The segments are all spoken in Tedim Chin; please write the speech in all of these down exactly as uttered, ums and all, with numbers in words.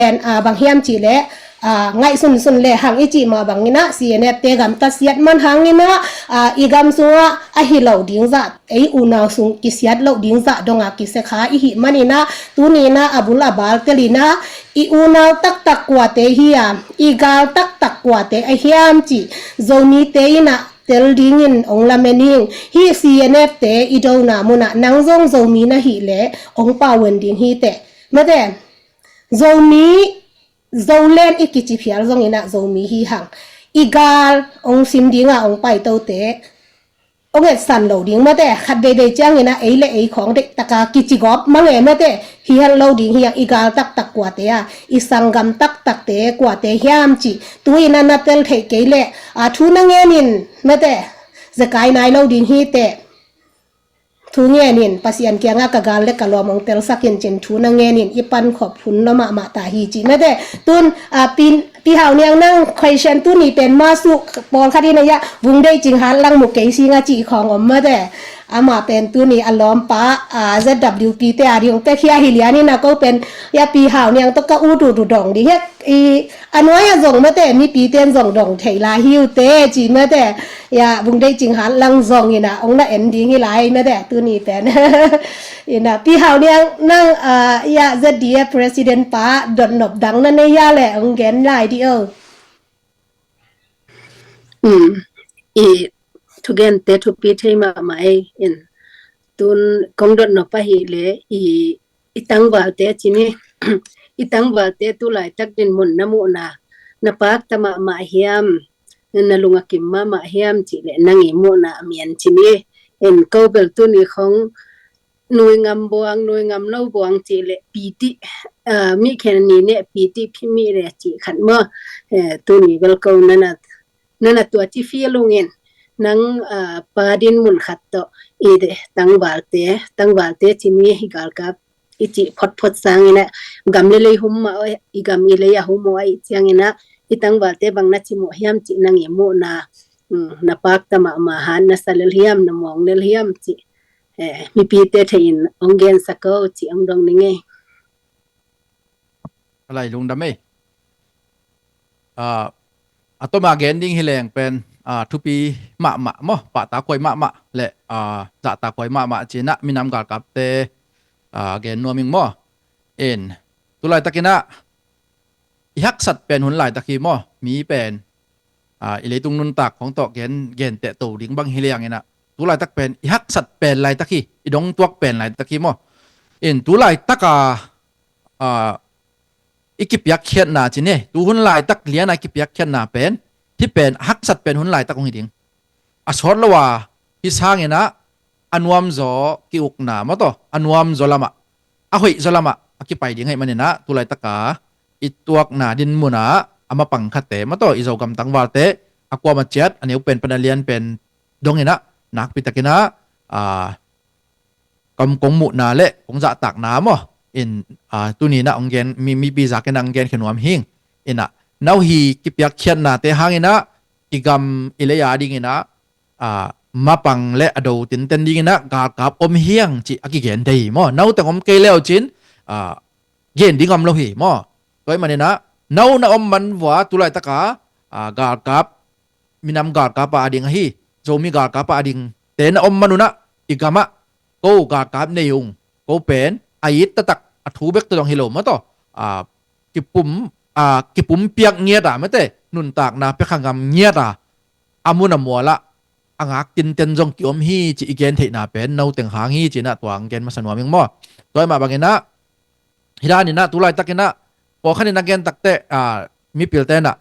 pen, ah, bang hiam cih leh, ah, ngaihsunsun le hang i cih mah bangin ah C N F te gamtat siat man hangin ah, ah, i gam sungah ahi lo ding zah, ei unau sung kisiat loh ding zah dongah kisia kha i hih manin ah, tuni in ah a bul a bal telin ah i unau taktak kuate hi a, i gal taktak kuate a hiam cih Zomite in ah tel dingin hong lamen ing. Hih C N F te i dona munah nang zong Zomi na hih leh hong pau en ding hi teh. Mate, Zomi, Zoland i kici phial zongin ah Zomi hi hang. I gal hong sim dingah hong paitote hong etsan lo ding mate, khat veivei ciangin ah ei le ei khawng deih taka kici gawp mange mate, hi het lo ding hi hang. I gal taktak kuate a, i sanggam taktakte kuate hiam cih tu-in ah na tel theih kei leh, a, thu na ngenin mate, zekai nai lo ding hi teh. Thu ngenin Pasian kiangah ka gal le ka lawm hong telsak in cin thu na ngenin i pankhop hun lo mahmah ta hi cih mate. Tun, a, Pi, Pi Hau Niang nang question tuni pen masuh pawlkhat in a ya Vung Deih Cing Hat Lang Mu Kei Sing a cih khawng om mate. Amah pen tuni a lawmpa, a, Z W P te a ding hong pia khia hi lian in a ko pen ya Pi Hau Niang tawh ka ut ut uh dong ding hi. I, a nuai ah zong mate, mipite in zong dong thei lai hi uh teh, ci mate. Ya, Vung Deih Cing Hat Lang zongin ah hong na en ding hi lai mate, tuni pen. In ah, Pi Hau Niang nang, ah, ya, Z D A president pa dotnop dang na nei a leh hong gen lai dih o. Um, i thugente thupi thei mahmah ei in. Tun kong dotnop ahih leh i i tangvalte ci ni, i tangvalte tu laitak dinmun na muhna, na pakta mahmah hiam, na lung a kim mahmah hiam cih leh nang i muhna a mian ci ni. En ko bel tuni khong nuingam buang, nuingam lo buang cih leh piti, ah, mi khen ni ne piti phi mi le cih khat maw. Eh, tuni bel ko nana, nana tua ci fi lungin nang, ah, pa dinmun khat tawh i tangvalte, tangvalte ci ni hi galkap i cih photphot sangin ah, gam le lei hum mah, i gam i lei a hum uh ahih ciangin ah, i tangvalte bang na ci mawh hiam cih nang i muhna, um, na pakta mahmah hat na sa lel hiam, na muang lel hiam cih, eh, mipite thei in hong gensak o cih hong dong ning ei. A lai lungdam ei. Ah, a toma gen ding hi leng pen, ah, thupi mahmah maw, pahtak huai mahmah le, ah, zahtak huai mahmah ci-in ah minam galkapte, ah, gen nuam ing maw. In, tu laitakin ah i haksat pen hun laitak hi maw, mi pen, ah, i leitung nuntak khong tawh gen, genteh to ding bang hi liangin ah tu laitak pen i haksat pen laitak hi, i dongtuak pen laitak hi maw. In, tu laitak a, ah, i kipiakkhiatna ci ni, tu hun laitak lian a i kipiakkhiatna pen, hih pen haksat pen hun laitak hong hi ding. A sawt lo a, hih sangin ah a nuamzaw ki-ukna maw tawh, a nuamzaw lamah, a hoihzaw lamah a kipai ding ahih manin ah tu laitak a i tuakna dinmun ah a mapang khatte maw tawh, i Zogam tangvalte a kuamah ciat a neu pen pan a lian pen dongin ah nakpitakin ah, ah, kong, kong muhna le kong zahtakna maw. In, ah, tuni in ah hong gen, mi, mipi zak in ah hong genkhia nuam hing. In ah, na uh hi kipiakkhiatnate hangin ah i gam i lei a dingin ah, ah, mapang le a do tinten dingin ah galkap om hi hang cih a kigen thei hi maw. Na uh teng om kei le uh cin, ah, gen ding om lo hi maw. Tua ahih manin ah na uh na om man vua tu laitak a, ah, galkap, minam galkap a ding ahi, Zomi galkap a dingte na om man un ah i gam ah ko galkap nei ung, ko pen a it taktak, a thu bek tawh dong hi lo maw tawh, ah, kipum, ah, kipumpiak ngiat a mate, nuntakna pia kha ngam ngiat a, a mun a mual ah a ngak tinten zong ki-om hi cih i gen theihna pen na uh teng hang hi ci-in ah tua hong gen masa nuam ing maw. Tua ahih mah bangin ah, hih danin ah tu laitakin ah pawlkhat in a gen takteh, ah, mipilte in ah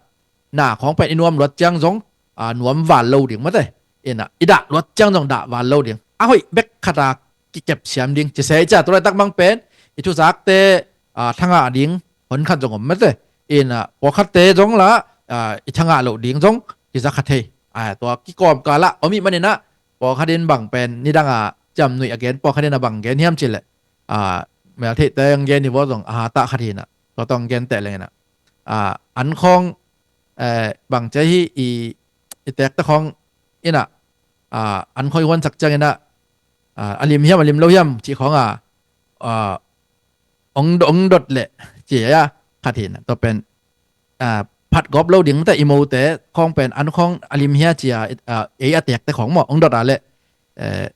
na khawng pen i nuam luat ciang zong, ah, nuam val lo ding mate. In ah i dah luat ciang zong dah val lo ding. A hoih bek khat a kikep siam ding ci se i cia, tu laitak bang pen i thuzakte, ah, thangah ding hon khat zong om mate. In ah pawlkhatte zong lah, ah, i thangah loh ding zong kiza kha thei. Ah, tua kikawmkal ah om ih manin ah pawlkhat in bang pen nidang a ciamnuih a gen, pawlkhat in a bang gen hiam cih leh, ah, meltheihte hong gen hi vua zong a hatah khat hi in ah, tua tawh hong genteh leng in ah, ah, an khawng, eh, bang ci hi i, i tekte khawng in ah, ah, an khawng i huansak ciangin ah, ah, a lim hiam a lim lo hiam cih khawng a, ah, ong, ong dot leh ci a, Khat hi na, tua pen, ah, phat gawp lo ding te, i mote khawng pen an khawng a lim hia ci a, ah, ei a tekte khawng maw, ong dot a leh, eh,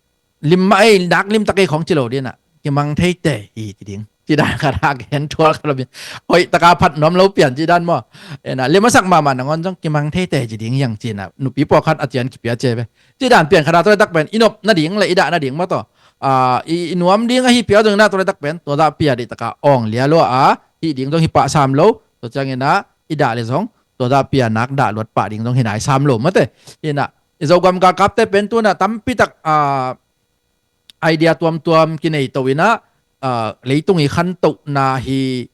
lim mah ei, nak lim tak ei khawng ci lo ding a, kimang thei te hi ci ding. Ci dan khat a gen thual khat lo mi. Hoih taka phat nuam lo pian ci dan maw. Ena, lim a sak mahmah nangawn zong kimang thei te ci ding hiang ci na, nupi pawlkhat a cian kipia ce ve. Ci dan pian khat a tua laitak pen i nop nading le i dah nading maw taw. Ah, i, i nuam ding ahi pia zong na tua laitak pen tua dah pia dih taka awng lia lua a, hih ding zong hi pah sam lo, tua ciangin a i dah le zong tua dah pia nak dah luat pah ding zong hi nai sam lo mate. Hi na, i Zogam galkapte pen tu na tampi tak, ah, idea tuamtuam kinei to in a, ah, leitung i khantohna hi,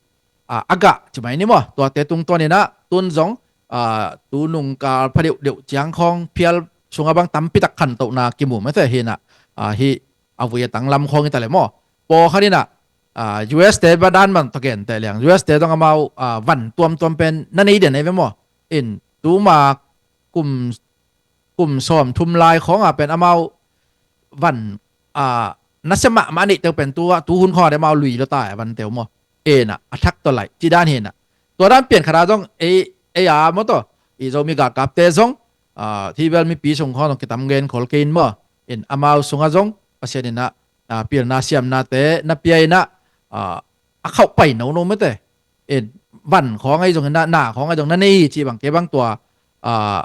ah, a gah ci mai ni maw. Tuate tungtawn in a tun zong, ah, tu nungkal pha deuhdeuh ciang khawng phial sunga bang tampi tak khantohna kimu mate hi na, ah, hi a vui a tang lam khawng i ta le maw. Pawlkhat in a, ah, U S te ba dan man tawh gen teh liang. U S te zong amau, ah, van tuamtuam pen na nei den ei ve maw. In tuma kum, kum sawm thum lai khawng a pen amau van, ah, nasia mahmah neih teu pen tu, tu hun khawng a deh amau lui lo ta a van teu maw. Ena, a thak tawh lai ci dan hi na. Tua dan pian khat a zong ei, ei a maw taw, i Zomi galkapte zong, ah, hi bel mipi sung khawng zong kitam gen khol kei in maw. In amau sunga zong Pasian in a, ah, pilna siamnate na pia in a, ah, a khauh pai nono mate. In van khawng ahi zong in a, na khawng ahi zong na nei hi ci bang kei bang tua, ah,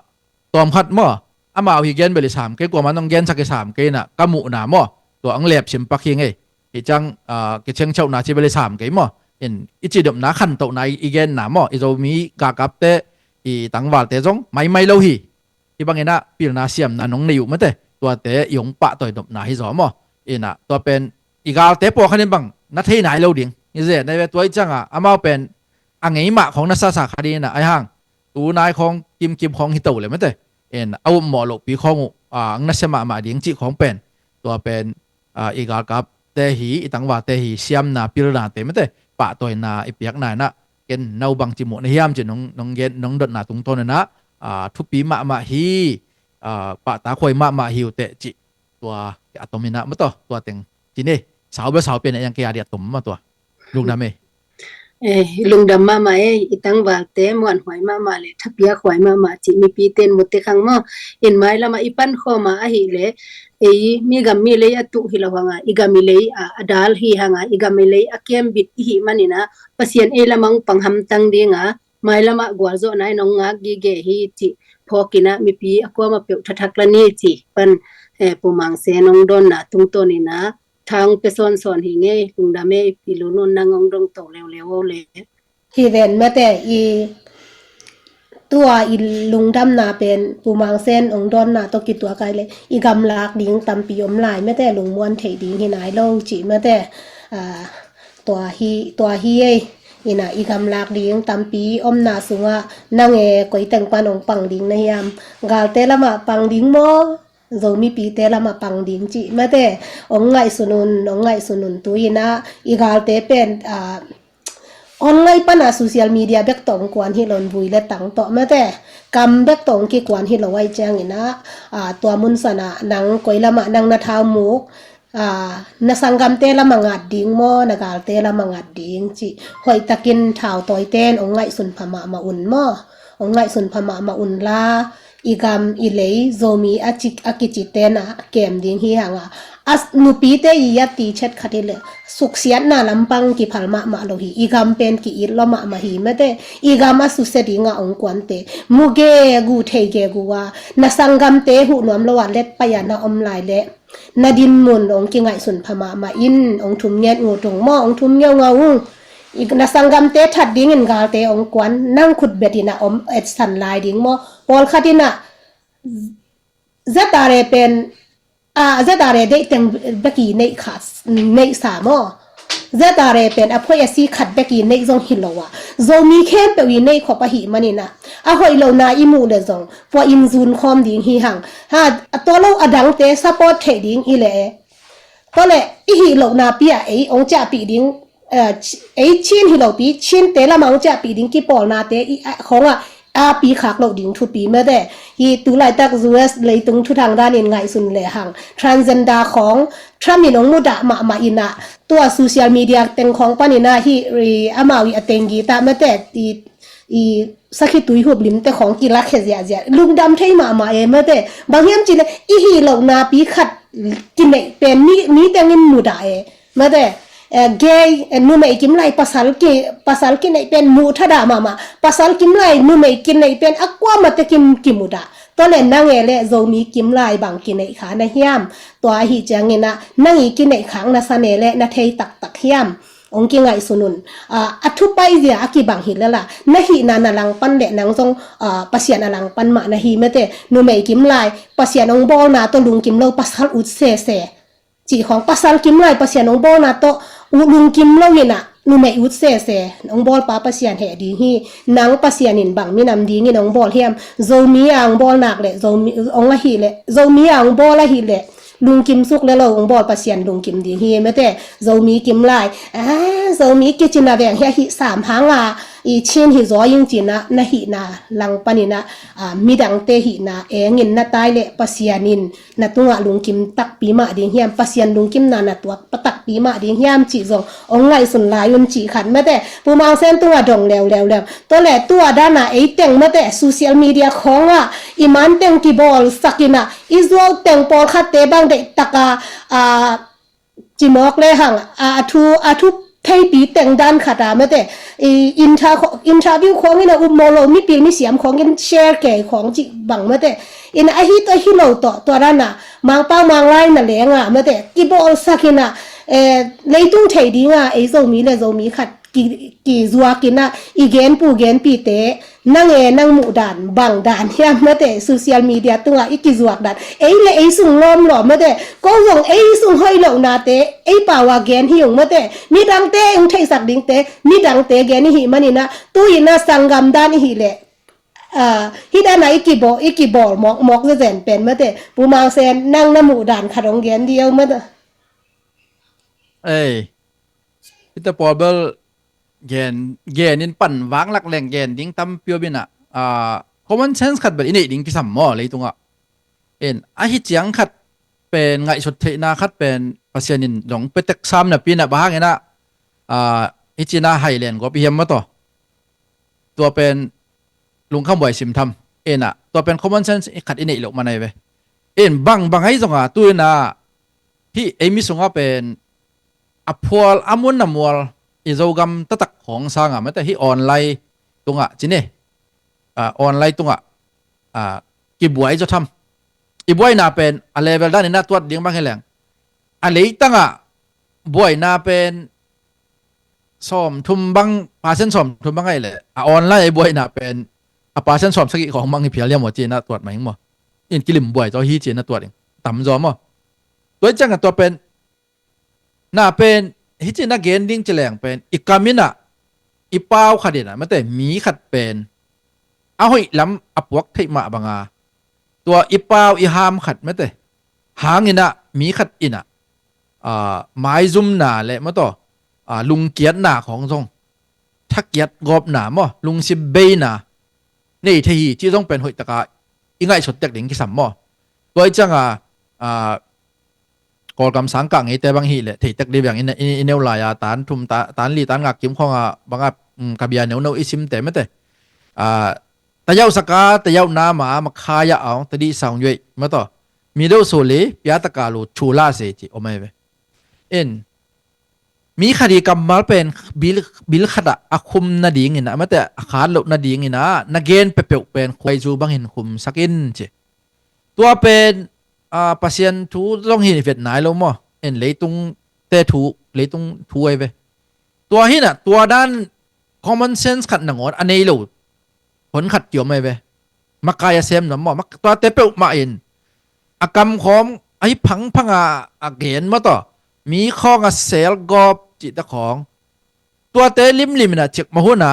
tawm khat maw. Amau hi gen bel i sam kei, kuaman zong gensak i sam kei in a, ka muhna maw. Tua ang lep sim pak hi ngei. Hi ciang, ah, kicengchauhna ci bel i sam kei maw. In i cidopna khantohna i, i genna maw. I Zomi galkapte, i tangvalte zong maimai lo hi. Hi bangin a pilna siamna nong nei uh mate. Tuate i hong pahtawi nopna hi zaw maw. In a tua pen i galte pawlkhat in bang na thei nai lo ding. I ze nai ve tua i ciang a amau pen a ngei mah khawng na sasa kha ding in a ai hang. Tu nai khawng kimkim khawng hi to le mate. In a upmawh lohpi khawng uh, ah, ang nasia mahmah ding cih khawng pen. Tua pen, ah, i galkapte hi, i tangvalte hi, siamna pilnate mate, pahtawina i piakna in a, ken no bang ci muh na hiam ci nong, nong gen, nong dotna tungtawn in a, ah, thupi mahmah hi, ah, pahtakhuai mahmah hi uh teh ci. Tua, a tom in a, maw taw, tua teng ci ni, sau bel sau pian a iang kei a di a tom maw tua. Lungdam ei. Eh, lungdam mahmah ei, i tangvalte muanhuai mahmah le thapiakhuai mahmah cih mipi ten mutik hang maw. In mailam ah i pankhawm a ahih leh ei mi gam mi lei a tuh hi lo hang a, i gam i lei a, a dal hi hang a, i gam i lei a kiambit i hih manin a, Pasian ei lam ah hong pang hamtang ding a, mailam ah gualzawhna in hong ngak gige hi cih phawk in a, mipi a kuamah peuh thathak la ni cih pan, eh, Pu Mang Sen hong dawnna tungtawn in a, tha hong pia sawnsawn hi ngei. Lungdam ei, Pi Lu Nun, nang hong dong to leuleu o le. Hi ven mate, i tua i lungdamna pen Pu Mang Sen hong dawnna tawh kituak ai le, i gamlak ding tampi om lai mate, lungmuan theih ding hi nai lo cih mate. Ah, tua hi, tua hi ei. In a, i gamlak ding tampi omna sungah nang e koi teng pan hong pang ding na hiam? Galte lamah pang ding maw? Zomipite lamah pang ding cih mate, hong ngaihsun un, hong ngaihsun un. Tu in a, i galte pen, ah, online pan a social media bek tawh hong kuan hi lo in, vui le tang tawh mate, kam bek tawh hong kikuan hi lo ahih ciangin a, ah, tua mun san a nang koi lamah nang na thau muk, ah, na sanggamte lamah ngat ding maw, na galte lamah ngat ding cih hoihtakin thautawite in hong ngaihsun pha mahmah un maw? Hong ngaihsun pha mahmah un la, i gam i lei, Zomi a ci, a kicite na kem ding hi hang a. A nupite i a ti chet khat hi le, suksiatna lampang kiphal mahmah lo hi, i gam pen ki-it lua mahmah hi mate, i gam a susia ding a hong kuante. Mu gegu, thei gegu a, na sanggamte huh nuam lo a let pai a na om lai le, na dinmun hong kingaihsun pha mahmah in, hong thum nget ngut ung maw, hong thum ngeu ngau ung. I, na sanggamte that dingin galte hong kuan, nang khutbet in a om etsan lai ding maw? Pawlkhat in a Z R A pen, a, Z R A deih teng bek i neih kha, neih sa maw? Z R A pen a phoih a si khat bek i neih zong hi lo a, Zomi khempeuh i neih khop ahih manin a, a hoih lohna i muh le zong pua in zun khawm ding hi hang. Ha, a tua lo a dangte support theih ding i le e. Tua le i hih lohna pi a ei hong ciahpih ding, eh, ei Chin hi lopi, Chinte lamah hong ciahpih ding kipawlnate i, ah, khawngah a pi khak loh ding thupi mate. Hi tu laitak U S leitung thuthang danin ngaihsun lehang transgender khawng Trump in hong mudah mahmah inah, tua social media teng khawng paninah hi, i, amau i a tenggi ta mate, i, i sakhi tui hup limte khawng kilakhe ziahziah, lungdam thei mahmah e mate. Bang hiam cih leh i hih lohna pi khat kineih pen mi, mi tengin mudah e mate. Eh, gay, eh, numei kim lai pasal ki, pasal kineih pen muh thadah mahmah. Pasal kim lai numei kineih pen a kuamah tekin kimudah. Tua le nang e le Zomi kim lai bang kineih kha na hiam? Tua ahi cianginah nang i kineih khak na san e le na thei taktak hiam? Hong kingaihsun un. Ah, a thupai zia a kibang hi lel a, na hihna na langpan le nang zong, ah, Pasian a langpan mah na hi mate. Numei kim lai Pasian hong bawlna tawh lungkim lo pasal ut sese cih khawng, pasal kim lai Pasian hong bawlna tawh uh lungkim lo inah numei ut sese. Hong bawlpa Pasian heh ding hi. Nang Pasian in bang minam dingin hong bawl hiam? Zomi a hong bawl nak le Zomi hong ahih le, Zomi a hong bawl ahih le lungkim suk le lo hong bawl Pasian lungkim ding hi mate. Zomi kim lai, ah, Zomi kicina veng hi ahi sam hanga i Chin hi zaw ing cinah na hihna langpaninah, ah, midangte hihna engin na tai le Pasian in na tungah lungkim takpi mah ding hiam? Pasian lungkimna na tuak pa takpi mah ding hiam cih zong hong ngaihsun lai un cih khat mate. Pu Mang Sen tungah dong leuleu leu. Tua le tua dana ei teng mate social media khawngah i man teng kibawlsak inah i zuau teng pawlkhatte bang deih taka, a, cimawk lehang, a, a thu, a thu theipi teng dan khata mate. I, inter-, interview khawngin a upmawh lo mipil misiam khawngin share kei khawng cih bang mate. In ahi tawh hi lo tawh tua dana Mangpau Manglai na lenga mate kibawlsak inah, eh, leitung thei dinga ei Zomi le Zomi khat ki, kizuak inah i genpu genpite nang e nang muh dan bang dan hiam mate? Social media tungah i kizuak dan, ei le ei sung ngawm lawm mate. Ko zong ei sung hoih lohnate ei pau a gen hi ung mate. Midangte hong theihsak dingte midangte gen i hih maninah tu inah sanggam dan i hih leh, ah, hih dana i kibawl, i kibawl mawkmawk zezen pen mate. Pu Mang Sen, nang na muh dan khat hong gen dih o mate. Ei, hite pawl bel gen, gen in pan vanglak leng gen ding tampi om inah, ah, common sense khat bel i neih ding kisam maw leitungah. In ahi ciang khat pen ngaihsut theihna khat pen Pasian in zong petek sam napi inah bang hanginah, ah, hi cinah hai len gawp i hiam maw taw? Tua pen lungkham buai simtham inah tua pen common sense i khat i neih loh man ai ve. In bang bang ai zonga tu inah hih ei mi sungah pen a phual a mun a mual i Zogam taktak khawng sanga mate hih online tungah cine, ah, online tungah, ah, kibuai zaw tham. I buaina pen a level daninah tuat ding bang hi leng a leitangah buaina pen sawmthum bang, percent sawmthum bang ai leh a online i buaina pen a percent sawmsagih khawng bang hi phial liam aw cinah tuat mah ing maw. In kilim buai zaw hi cinah tuat ing tam zaw maw. Tua i ciangah tua pen na pen hi cinah gen ding ci leng pen i kam inah i pau khat inah mate mi khat pen a hoih lam a puak theih mah banga tua i pau i ham khat mate hanginah mi khat inah, ah, maizumna le maw taw, ah, lungkiatna khawng zong thakiat gawpna maw lungsim beina nei thei hi cih zong pen hoihtaka i ngaihsut tek ding kisam maw. Tua i cianga, ah, Kawlkam sangkah ngeite bang hi leh theitek dih biang i neu lai-a tan thum, tan li, tan ngak kim khawnga banga, um, ka bia neuno i simte mate. Ah, tayau saka tayau nama makhaya aung tadi sang yuai mato mido soli piataka lu chula se ci om ai ve. In mi khat i kammal pen bil, bil khat ah a khum nadingin ah mate a khat loh nadingin ah na gen peuhpeuh pen khuaizu bangin khumsak in ci. Tua pen, ah, Pasian thu zong hi vet nai lo maw? En leitung te thu, leitung thu ai ve. Tua hi na, tua dan common sense khat nangawn a nei lo hon khat kiom ai ve. Makai a sem nuam maw? Mak-, tuate peuhmah in a kamkhawm a hi phangphang a, a gen maw taw? Mi khawng a sel gawp cihte khawng. Tuate limlim in a cikmah hun a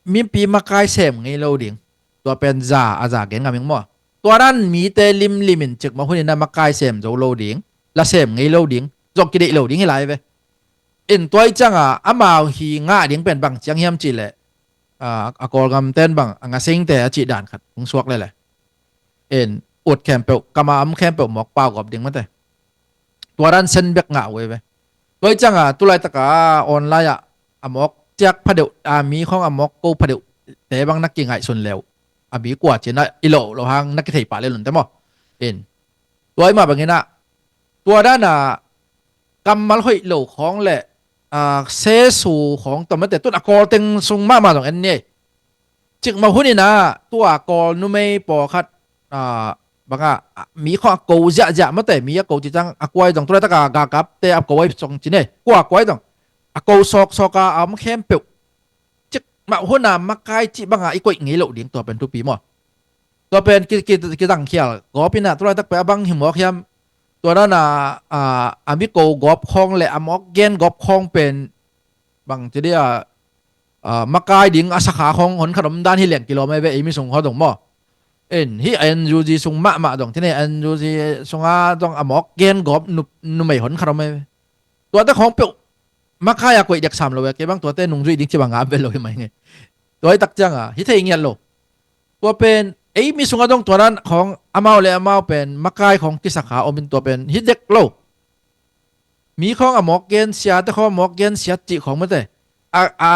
mipi makai sem ngei lo ding. Tua pen za a za gen ngam ing maw? Tua dan mite limlim in cikmah hun in a makai sem zo lo ding, la sem ngei lo ding, zong kideih lo ding hi lai ve. In tua i cianga amau hi ngah ding pen bang ciang hiam cihleh a, a Kawlgam ten bang a ngasingte a cih dan khat hong suak lele. In ut khempeuh, kam a om khempeuh mawk pau gawp ding mate. Tua dan sen bek ngah uh ei ve. Tua i cianga tulaitak a online ah a mawk ciak phadeuh, a mi khawng a mawk ko phadeuh te bang na kingaihsun leu a bi kua cina i loh loh hang na kithei pah lelun te maw. In tua i mah bangin ah tua dan a kammal hoih lo khawng le, a, sesu khawng tawh mate tun a Kawl teng sung mahmah zong en ni. Cikmah hun inah tua Kawl numei pawlkhat, a, banga, a, mi khawng a ko ziahziah mate, mi a ko cicang a kuai zong tulaitak a galkapte a ko ai zong cine, kua kuai zong a ko sawksawk a, a om khempeuh. Cikmah hun a makai cih banga i koih ngei loh ding tua pen thupi maw. Tua pen ki, ki, kizangkhial gawp inah tulaitak pen a bang hi mawk hiam. Tua dan a, a, a mi ko gawp khawng le a mawk gen gawp khawng pen bang ci dia, a, makai ding a sakha khawng hon khat om dan hi leng kilawm ai ve ei mi sung khawng zong maw. In hih N U G sung mahmah zong cine, N U G sunga zong a mawk gen gawp nu, numei hon khat om ai ve. Tuate khawng peuh makai a koih dek sam lo ve, kei bang tuate nungzuih ding ci bang a vel lo hi mai nge. Tua i tak cianga hi thei ngiat lo. Tua pen ei mi sunga dong tua dan khawng amau le amau pen makai khawng kisakha omin tua pen hi dek lo. Mi khawng a mawk gen siate khawng a mawk gen siat cih khawng mate. A, a,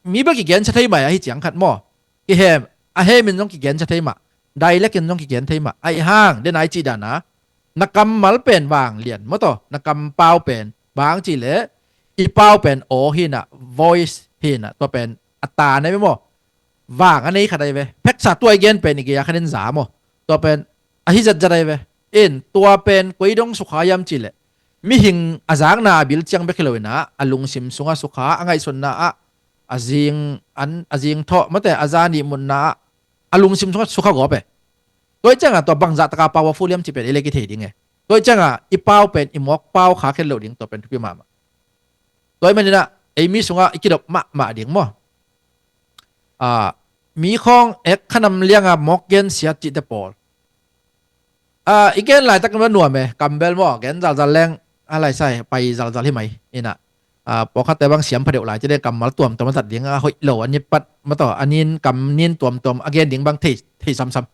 mi bek i gen sia thei mai ahi ciang khat maw. Kihem, a hemin zong kigen sia thei mah. Dialect in zong kigen thei mah. Ahi hang, den ai cih dana. Na kammal pen vang lian maw taw, na kampau pen bang cih leh i pau pen aw hinah, voice hinah, tua pen a ta nei maw. Vang a nei khat ai ve. Pheksa tua i gen pen i gei a khat in za maw. Tua pen a hi zatzat ai ve. In tua pen koi dong sukha hiam cih leh mihing a zakna a bil ciang bek hi lo inah a lungsim sungah sukha, a ngaihsutna ah a zing an, a zing thawh mate, a zan ihmutna ah a lungsim sungah sukha gawp e. Tua i ciangah tua bangzah taka powerful hiam cih pen i le kithei ding e. Tua i ciangah i pau pen i mawk pau kha khen lo ding tua pen thupi mahmah. Tua i maninah ei mi sungah i kidop mahmah ding maw. A, mi khawng ek khanam lianga mawk gen siat cihte pawl. A, i gen laitak in va nuam e, kambel maw, gen zalzal leng a laisai pai zalzal hi mai inah. A, pawlkhatte bang siam phadeuh lai cide kammal tuamtuam a zat ding a hoih lo a nipat mataw, a nin kam nin tuamtuam a gen ding bang thei, thei samsam.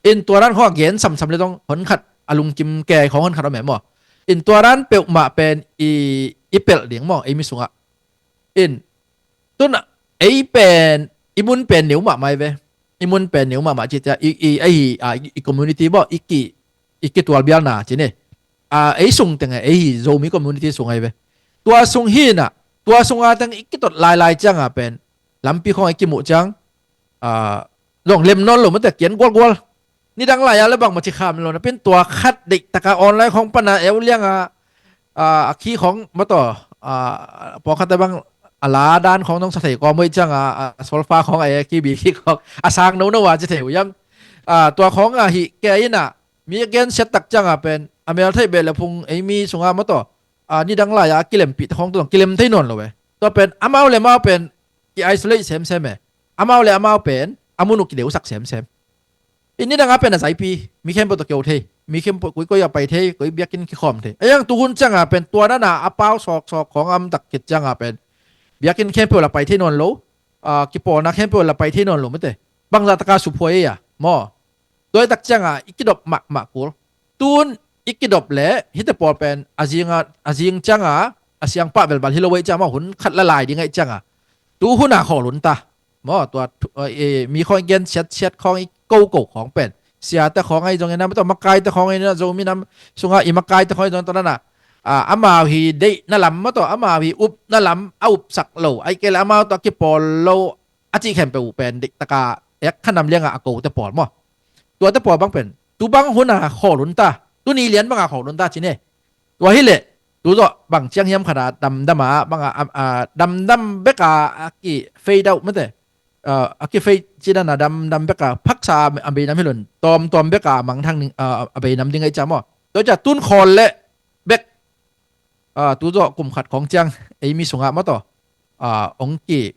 In tua dan khawng a gen samsam le zong hon khat a lungkim ke khawng hon khat om e maw. In tua dan peuhmah pen i, i pelh ding maw ei mi sungah. In tun ei pen i mun pen neu mahmah i ve. I mun pen neu mahmah cih cia i, i, ahi, a, i, i community maw, i ki, i kitual bialna cine. A, ei sung teng e, ei hi Zomi community sung ahi ve. Tua sung hinah, tua sunga teng i kitot lailai cianga pen lampi khawng i kimuh ciang, a, zong lem nawn lo mate kian gualgual. Nidang lai-a le bangmah ci kham lo na pen tua khat deihtaka online khawng pana eu lianga, a, a khi khawng mataw, a, pawlkhatte bang a la dan khawng nong sa thei kawm hoih cianga, a, solfa khawng a e khi bi khi khawng a sang nono a ci thei uh hiam. A, tua khawng a hih ke inah mi a gen siat tak cianga pen a mel theih beh le phung ei mi sunga mataw, a, nidang lai-a a kilempihte khawng tua zong kilem thei nawn lo e. Tua pen amau le amau pen ki isolate semsem e. Amau le amau pen a mun uh kideusak semsem. I nidang a pen a zaipi, mi khempeuh tawh kio thei, mi khempeuh koi koi a pai thei, koi biakinn kikhawm thei. A iang tuhun cianga pen tua dana a pau sawksawk khawng a om tak khit cianga pen biakinn khempeuh la pai thei nawn lo, a, kipawlna khempeuh la pai thei nawn lo mate. Bangzah taka suphuai ei a maw. Tua i tak cianga i kidop mahmah kul. Tun i kidop le hite pawl pen a zinga, a zing cianga a siangpah velval hi lo ei cianga maw, hun khat la lai ding ei cianga. Tu huna khawl hun ta. Maw, tua thu-, a, e, mi khawng i gen siatsiat khawng i koko khawng pen siate khawng ahi zongin a, mataw makaite khawng ahi na, Zomi nam sunga i makaite khawng ahi zongin tua dana, a, amau hi deihna lam mataw, amau hi upna lam a upsak lo, ahi kei le amau tawh a kipawl lo a cih khempeuh uh pen deihtaka ek khanam lianga a kote pawl maw. Tuate pawl bang pen tu bang huna khawl hun ta, tuni lian banga khawl hun ta cine. Tua hileh tu zawh bang ciang hiam khata damdama banga, a, a, damdam beka a ki fade out mate. A, a ki fade ci dana damdam beka phaksa a, a beinam hilun tawmtawm beka a mangthang ning, a, a beinam ding ahi cia maw. Tua cia tun khawl leh bek, a, tu zawh kum khat khawng ciang ei mi sungah mataw, a, ong ki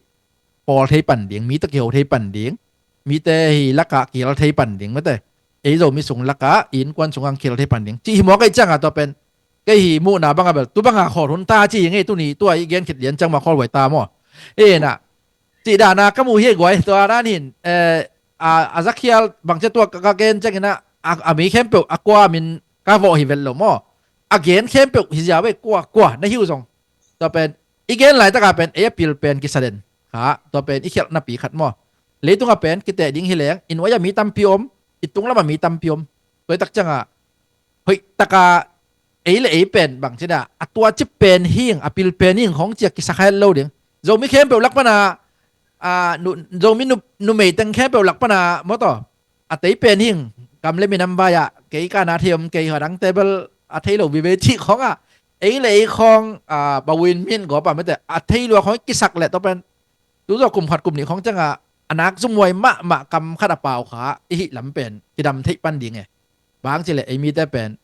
pawl thei pan ding, mite kiho thei pan ding, mite hi lakah kihel thei pan ding mate. Ei Zomi sung lakah innkuan sungah kihel thei pan ding cih hi mawk ahi cianga tua pen kei hi muhna banga bel tu banga khawl hun ta ci hi ngei, tuni tua i gen khit lian ciang ma khawl huai ta maw. Ena Cih dana ka muh hi guai, tua dan hin, eh, a, a zakhial bangcia tua ka, ka gen ciangin ah, a, a mi khempeuh a kua min ka vawh hi vet lo maw. A gen khempeuh hi zia ve, kua, kua, na hi uh zong. Tua pen, i gen laitaka pen, ei a pil pen kisa den. Kha, tua pen, i khialhnapi khat maw. Leitungah pen, kiteh ding hi leng, i nuai-ah mi tampi om, i tunglamah mi tampi om. Tua i tak ciangah, hoih taka ei le ei pen bang ci dah, a tua ci pen hing, a pil pen hing khong ciak kisa kha het lo ding. Zomi khempeuh lak pana, a, nu, Zomi nu, numei teng khempeuh lak pana, maw taw, a tei pen hing, kam le minam vai-ah, kei kana thei om, kei hua dang table a thei lo vive cih khongah, ei le ei khong, a, bawin min gawpa mete, a thei lua khong kisak le tua pen, tu zawh kum khat kum nih khong ciangah, a nak zumhuai mahmah kam khat a pau kha, i hih lam pen, kidam theih pan ding e. Bang cileh ei mite pen,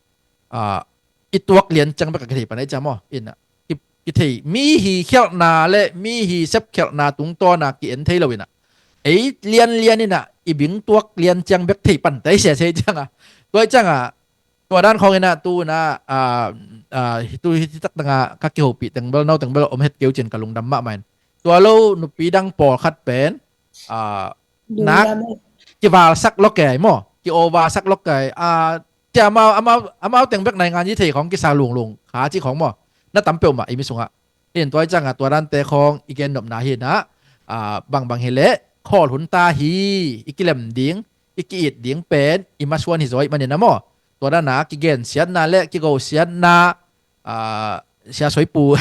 ah, i tuak lian ciang bek a kithei pan ei cia maw. Ina, ki, kithei, mi hi khialhna le mi hi sep khialhna tungtawna ki-en thei lo ina. Ei lianlian ina, i bing tuak lian ciang bek thei pan tei sia sei cianga. Tua i cianga, tua dan khong ina, tu ina, ah, ah, tu hi tak tanga, ka kihopih tengbel, nau tengbel, om het keu cin ka lungdam mahmah in. Tua lo, nupi dang pawlkhat pen, ah, nak, kivalsak lo kei maw, ki-oversak lo kei, ah, cia amau, amau, amau teng bek naingan yi thei khong kisa lunglung, kha ci khong maw, na tam peuhmah i mi sungah. In tua i cianga tua dante khong i gen nopna hi na, ah, bangbang hi leh, khawl hun ta hi, i kilem ding, i ki-it ding pen, i masuan hi zaw i manin a maw. Tua dana, kigensiatna le, kigosiatna, ah, sia soipu,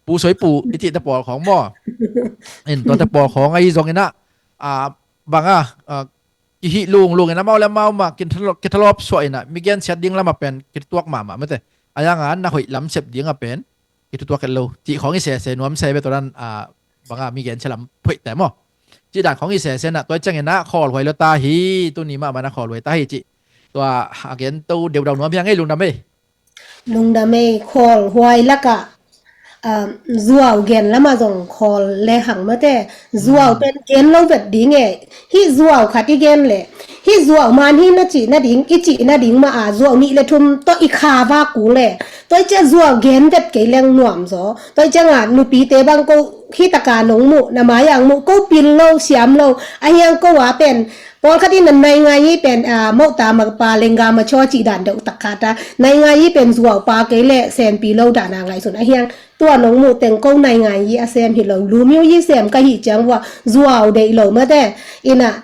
pu soipu, i cihte pawl khong maw. In tuate pawl khong ahi zongin ah, ah, banga, ah, kihih lunglung in amau le amau mah, kithalawp, kithalawp suah in ah, mi gensiat ding lama pen, kituak mahmah mete. Ayanga na hoih lam sep dinga pen, kitutuak het lo. Cih khong i sese nuam se ve tua dan, ah, banga mi gensia lam phoihte maw. Cih dan khong i sese na, tua i ciangin ah, khawlhuai lo ta hi, tuni mahmah na khawlhuai ta hi cih. Tua, a gen to deudau nuam hiang ei lungdam ei. Lungdam ei, khawl huai lakah, um, zuau gen lamah zong khawl le hang mate, zuau pen gen lo vet ding e, hih zuau khat i gen le, hih zuau man hi na cih nading, i cih nading mah a, zuau nih le thum tawh i kha va kul le, tua i ciah zuau gen vet kei leng nuam zaw, tua i ciangah nupite bang ko hih taka nong muh, na mai-ah muh, ko pil lo, siam lo, a hiang ko a pen, pawlkhat in a naingai hi pen, ah, mohta mapa lengga machaw cih dan deuh tak khat a. Naingai hi pen zuau pa kei le senpi lo dan a ngaihsun a hiang. Tua nong muh teng ko naingai hi a sem hi lo. Lu myo yi sem ka hih ciang vua zuau deih lo mate. Ina,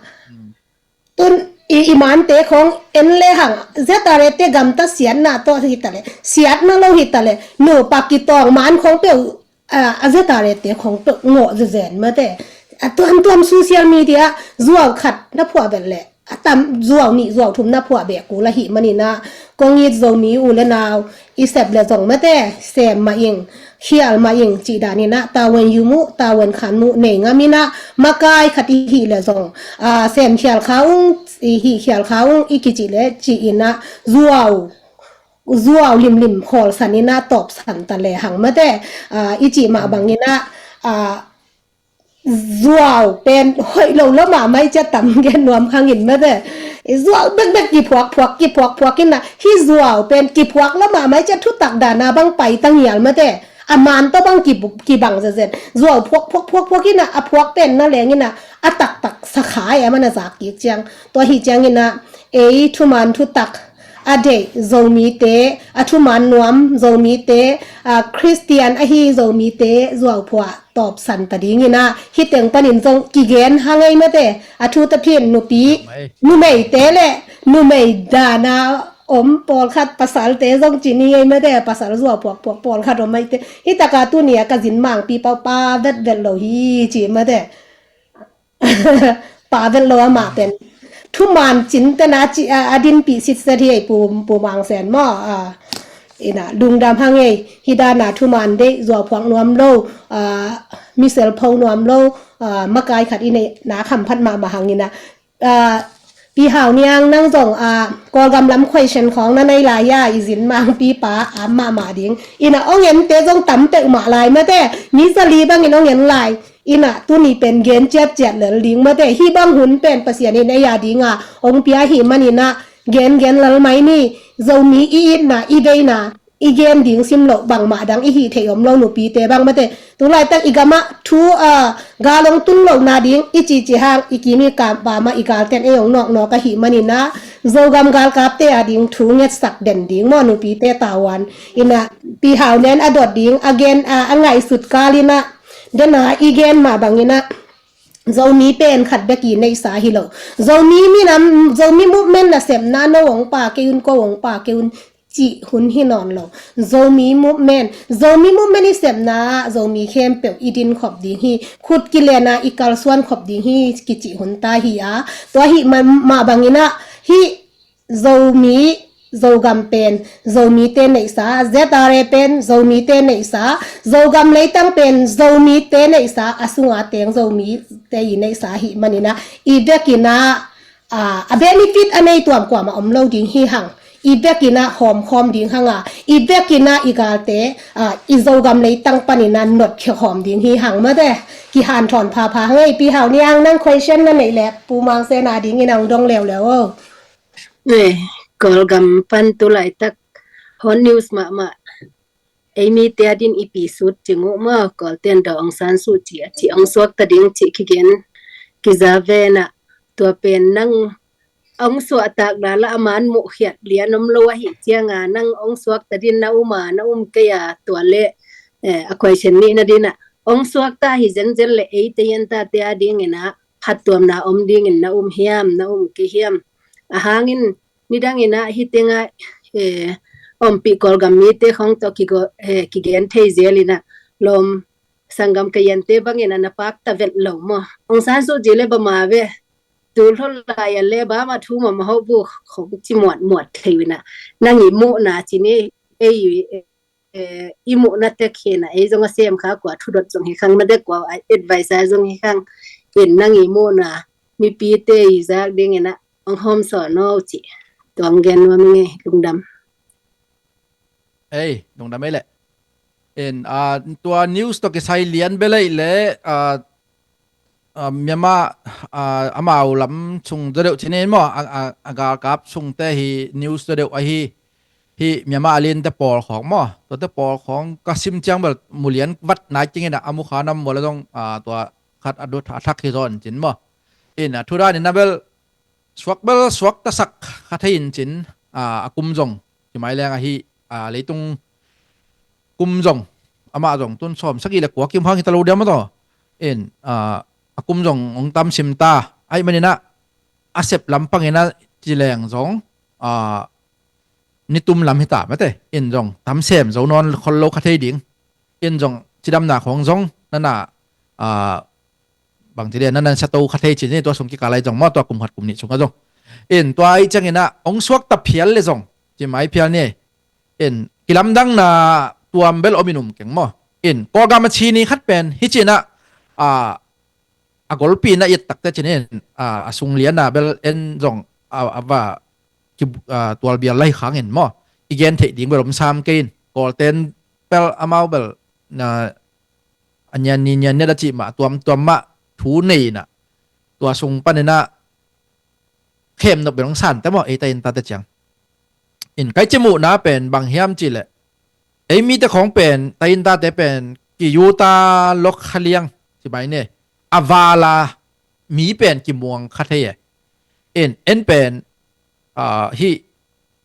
tun i, i mante khong en le hang. Zia ta le te gamta siatna tawh hi ta le. Siatna lo hi ta le. Nu pa kitawng man khong peuh a, a zia ta le te khong peuh ngawh zezen mate. A tuamtuam social media zuau khat na phuah vet le, a tam zuau nih zuau thum na phuah beh kul ahih manin ah, kong it Zomi u le nau, i sep le zong mate, sem mah ing, khial mah ing, cih danin ah, tawen yum uh, tawen khan muh, nei ngam in ah, makai khat i hih le zong, a, sem khial kha ung, i hih khial kha ung, i kicih le, cih in ah, zuau, zuau limlim khawlsan in ah tawpsan ta le hang mate, ah, i cih mah bangin ah, ah, zuau pen hoih lo lo mahmah i cia tam gen nuam khangin mate. I zuau bekbek kiphuakphuak, kiphuakphuak in ah, hih zuau pen kiphuak lo mahmah i cia thutak dana bang pai tangial mate. A man tawh bang ki, kibang zezen. Zuau phuak, phuak, phuak, phuak in ah, a phuak pen na leng in ah, a taktak sakha e a man a zak kik ciang. Tua hi ciangin ah, ei thuman thutak a deih Zomite, a thuman nuam Zomite, a Khristian ahi Zomite zuauphuah tawpsan ta dingin ah, hih teng panin zong kigen hang ei mate, a thu ta phin nupi, numeite le numei dana om pawlkhat pasalte zong ci ni ei mate, pasal zuauphuak phuak pawlkhat om maite. Hih taka tuni a ka zin mangpi pau pa vetvet lo hi ci mate. Pa vet lo amah pen. Thuman cin tena ci a, a dinpih sitset hi ei pu, pu Mang Sen maw. A, ina, lungdam hang ei. Hih dana thuman deih zuauphuak nuam lo. A, misel pho nuam lo. A, makai khat i neih na khamphat mahmah hang ina. A, Pi Hau Niang nang zong, a, Kawlgam lam question khawng na nei lai a, i zin mangpi pa a mahmah ding. Ina ong ente zong tam peuhmah lai mate. Mi zali bangin ong en lai. Ina tuni pen gen ciatciat lel ding mate, hih bang hun pen Pasian in ei a dinga ong pia hi maninah gengen lel mai ni. Zomi i itna i veina i gen ding sim loh bangmah dang i hih theih om lo, nupite bang mate. Tulaitak i gamah thu, a, gal hong tun lohna ding i cici hang, i kim i kam pamah i galten ei hong nawknawk ahih maninah Zogam galkapte a ding thu ngetsak den ding maw, nupite tavuan inah Pi Hau nen a dot ding a gen, a, a ngaihsut kal inah dena i gen mah banginah Zomi pen khat bek i neihsa hi lo. Zomi minam, Zomi movement nasepna no hong pa kei un, ko hong pa kei un cih hun hi nawn lo. Zomi movement, Zomi movement i sepna ah Zomi khempeuh i din khop ding hi, khut kilena i kalsuan khop ding hi kicih hun ta hi a, tua hih mah banginah hih Zomi, Zogam pen Zomite neihsa, Z R A pen Zomite neihsa, Zogam leitang pen Zomite neihsa, a sunga teng Zomite i neihsa ahih maninah i vekinah, a, a benefit a nei tuam kuamah om lo ding hi hang. I vekinah hawmkhawm ding hang a, i vekinah i galte, a, i Zogam leitang paninah notkhia hawm ding hi hang mate. Kihanthawn phapha hang ei. Pi Hau Niang, nang question na neih leh Pu Mang Sen a dingin hong dong leuleu o. Kawlgam pan tulaitak hot news mahmah, ei mite a din i pi sut cing uh maw, Kawlten Daw Aung San Suu Kyi a cih hong suakta ding cih kigen kiza venah, tua pen nang hong suahtak lala a man muhkhiat lian om lo ahih cianga nang hong suakta din na um a, na um kei a, tua le, eh, a question nihna dinah hong suakta hi zenzen le eite i en tate a dinginah phattuamna om dingin na um hiam, na um kei hiam? A hangin nidanginah hih tengah, eh, ompih Kawlgam mite khong tawh kigo-, eh, kigen thei zelinah lawm sanggam kayante banginah na pakta vet lo maw? Aung San Suu Kyi le bama ve, tul hlol lai a le bama thu mamahoh bu khong ci muatmuat thei unah nang i muhna ci ni ei, eh, i muhna tek hinah ei zong a sem kha kua thudot zong hi khang, mate kua advisor zong hi khang. In nang i muhna mipite i zak dinginah hong hawmsawn no cih tuang gen nuam ing ei. Lungdam. Ei, lungdam ei leh. In, ah, tua news tawh kisai lian bel ei leh, ah, ah, Myanmar, ah, amau lam sung zaw deuh cinin maw, a, a, a galkap sungte hi news zaw deuh ahi. Hih Myanmar a linte pawl khawng maw, tuate pawl khawng ka sim ciang bel mulian vat nai kingin a, a mukha nam mual a zong, ah, tua khat a dut a thak hi zawn cin maw. In, ah, thu danin a bel suak bel suak tasak kha thei in cin, ah, a kum zong ci mai leng ahi, ah, leitung kum zong amah zong tun sawm sagih le kua kim hang hi ta lo diam a taw. In, ah, a kum zong hong tam sim ta. Aih maninah a sep lampangin a ci leng zong, ah, nitum lam hi ta mate. In zong tam sem zo nawn khol lo kha thei ding. In zong cidamna khawng zong nana, ah, bang ci lian nana sa to kha thei cin tua sung kikal lai zong maw, tua kum khat kum nih sungah zong. In tua aih cianginah hong suakta phial le zong ci mai phial ni. In kilamdangna tuam bel om in um keng maw. In Kawlgam a ci ni khat pen hi cinah, ah, a golpi na it takte cinin, ah, a sungliana bel en zong, ah, a va ki, ah, tualbial lai khangin maw, i gen theih ding bel om sam kei in. Kawlten bel amau bel na a nian ni nian niat a cih mah tuamtuam mah thu nei inah tua sung paninah khemnop bel hong sante maw, ei ta in tate ciang. In kai ci muhna pen bang hiam cih leh ei mite khawng pen, ta in tate pen kiyuta lok kha liang ci mai ni. A vala mi pen kimuang kha thei e. In en pen, ah, hih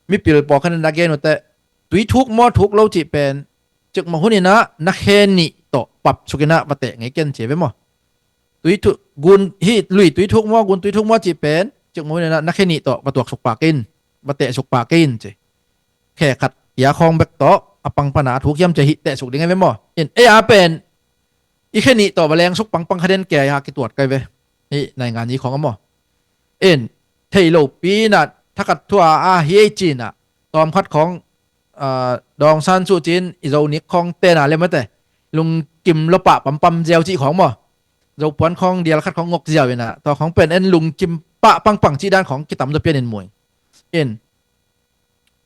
mipil pawlkhat in a gen uh teh, tui thuk maw thuk lo cih pen cikmah huninah na khe nih tawh pap sukinah va teh ngei ken ci ve maw. Tui thu-, gun hih lui tui thuk maw, gun tui thuk maw cih pen cikmah huninah na khe nih tawh va tuak suk pak in, va teh suk pak in ci. Khe khat pia khawng bek tawh a pangpana a thuk hiam ci hih teh suk ding e ve maw. In ei a pen i khe nih tawh va leng suk pangpang kha den kei a kituat kai ve. Hih naingan i khawng a maw. In thei lopi inah thakhat thua a hi ei cinah tawmkhat khawng, ah, Daw Aung San Suu Kyi in i Zo nik khawng tena le mate lungkim lopah pampam ziau cih khawng maw. Zopuan khawng dial khat khawng ngok ziau inah tua khawng pen en lungkim pah pangpang cih dan khawng kitam zaw pian in mui. In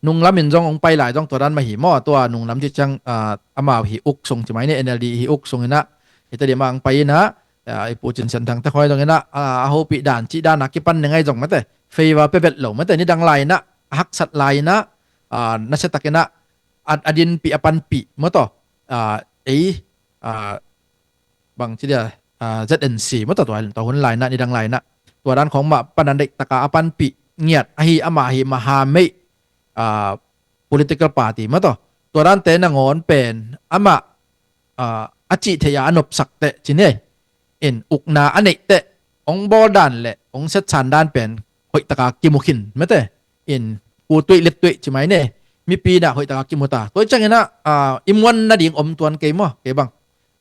nunglam in zong hong pai lai zong tua dan mah hi maw. Tua nunglam cih ciang, ah, amau hi uk sung ci mai ni, N L D hi uk sung inah hi ta dih mah hong pai inah, ah, i Pu Cin Sian Thang te khawng zong inah, ah, a hopih dan cih dan a kipan ni ngai zong mate favor pia vet lo mate, nidang lai inah a haksat lai inah, ah, nasia tak inah a, a dinpih, a panpih maw tawh, a, ei, a, bang ci dia, a, Z N C maw tawh, tua, tua hun lainah, nidang lainah, tua dan khawng mah pan a deihtaka a panpih ngiat ahi, amah ahi mahameih, a, political party maw tawh, tua dante nangawn pen amah, a, a cih theih a a nopsak teh ci ni. In ukna a neih teh hong bawl dan le hong setsan dan pen hoihtaka kimu khin mete. In kutuih lettuih ci mai ni. Mipi nah hoihtaka kimu ta. Tua cianginah, a, i muan nading om tuan kei maw, kei bang.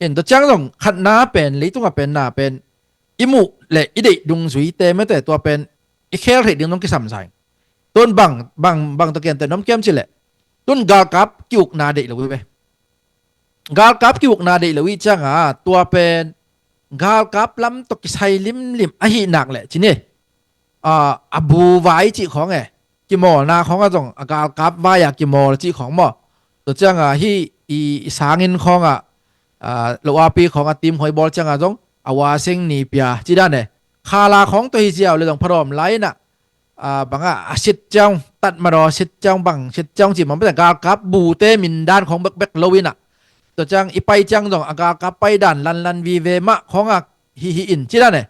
In tua ciang zong khatna pen, leitungah pen na pen i muh le i deih dungzuite mete, tua pen i khel theih ding zong kisam sa ing. Tun bang, bang, bang tawh kente nuam kiam cileh, tun galkap ki-ukna deih lo hi ve. Galkap ki-ukna deih lo hi cianga tua pen galkap lam tawh kisai limlim ahi nak leh ci ni. A, a bu vai cih khawng e, kimawlna khawngah zong a galkap vai-a kimawl cih khawng maw. Tua cianga hih i, i sangin khawngah, a, lo api khawngah team hoi bawl cianga zong a wasing ni pia ci dan e. Khala khawng tawh hi ziau le zong phadawm lai inah, a, bangah a sit ciang, tat madaw sit ciang, bang sit ciang cih mah, galkap bute min dan khawng bekbek lo inah. Tua ciang i pai ciang zong a galkap pai dan lanlan vive mah khawngah hi hi in ci dan e.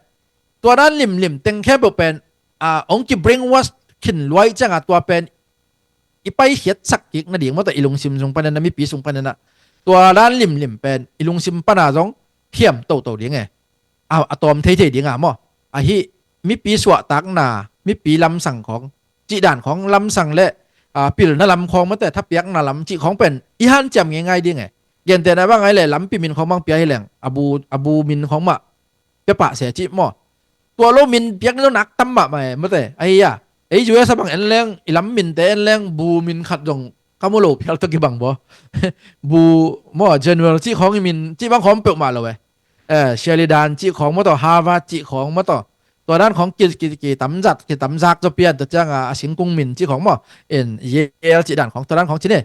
Tua dan limlim teng khempeuh pen, a, hong ki brainwash khin luai cianga tua pen i paikhiatsak kik nading maw tawh, i lungsim sung paninah, mipi sung paninah tua dan limlim pen i lungsim pana zong hiam toto ding e. A, a tawm theithei dinga maw. Ahi, mipi suahtakna, mipi lamsang khawng, cihdan khawng lamsang le, a, pilna lam khawng mate, thapiakna lam cih khawng pen i hanciam ngeingai ding e. Gentehna bang ai le lampi min khawng bang pia hi leng, a bu, a bu min khawng mah pia pah se cih maw. Tua lo min piak ni lo nak tam mahmah e mate. Ahi a, ei U S a bang en leng, i lam minte en leng, bu min khat zong ka mu lo phial tawh kibang baw. Bu maw, General cih khawng i min cih bang khawng peuhmah lo e. Eh, Sheridan cih khawng maw tawh, Harvard cih khawng maw tawh. Tua dan khawng ki, ki, ki tamzat, ki tamzak zaw pian, tua cianga a singkung min cih khawng maw. In Yale cih dan khawng, tua dan khawng ci ni.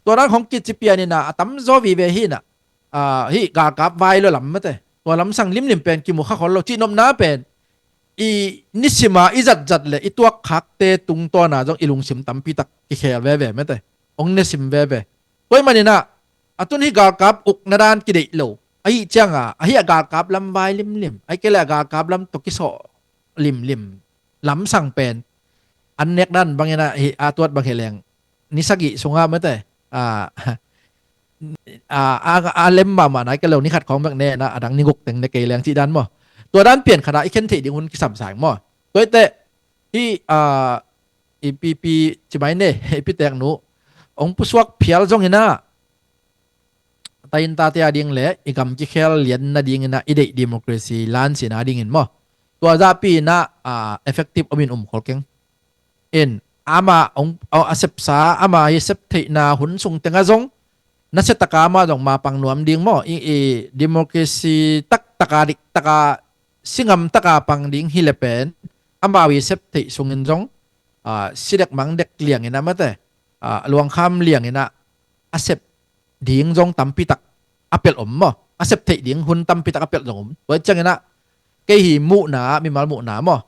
Tua dan khawng kici pian inah a tamzaw vive hi inah. A, hih galkap vai lo lam mate. Tua lamsang limlim pen kimu kha khol lo, cihnopna pen i nisima i zatzat le i tuakkhakte tungtawna zong i lungsim tampitak kikhel veve mate. Hong nesim veve. Tua ih maninah a tun hih galkap ukna dan kideih lo ahi cianga, ahi a galkap lam vai limlim, ahi kei le a galkap lam tawh kisawh limlim lamsang pen an nek dan banginah hih a tuat bang hi leng ni sagih sungah mate, a, a, a, a lem mahmah nai kei lo, ni khat khawng bek ne inah a dang ni guk teng ne kei leng cih dan maw. Tua dan pian khatah i khen theih ding hun kisam sa ing maw. Tua ih teh hih, a, i pipi ci mai ne, i pitek nu hong pusuak phial zonginah taintate a ding le i gam kikhel lian nadinginah i deih democracy lansin a dingin maw, tua zahpi inah, a, effective omin um khol keng. In ama hong, a, a sepsa, ama hi septheihna hun sung tengah zong nasiataka ama zong mapang nuam ding maw. I, i democracy taktaka, diktaka, singamtaka pang ding hi le pen ama hi septheih sungin zong, a, sidek mangdek lianginah mate, a, luangkham lianginah a sep ding zong tampitak a pelh om maw. A sep theih ding hun tampitak a pelh zong om. Tua ih cianginah kei hi muhna, mimal muhna maw,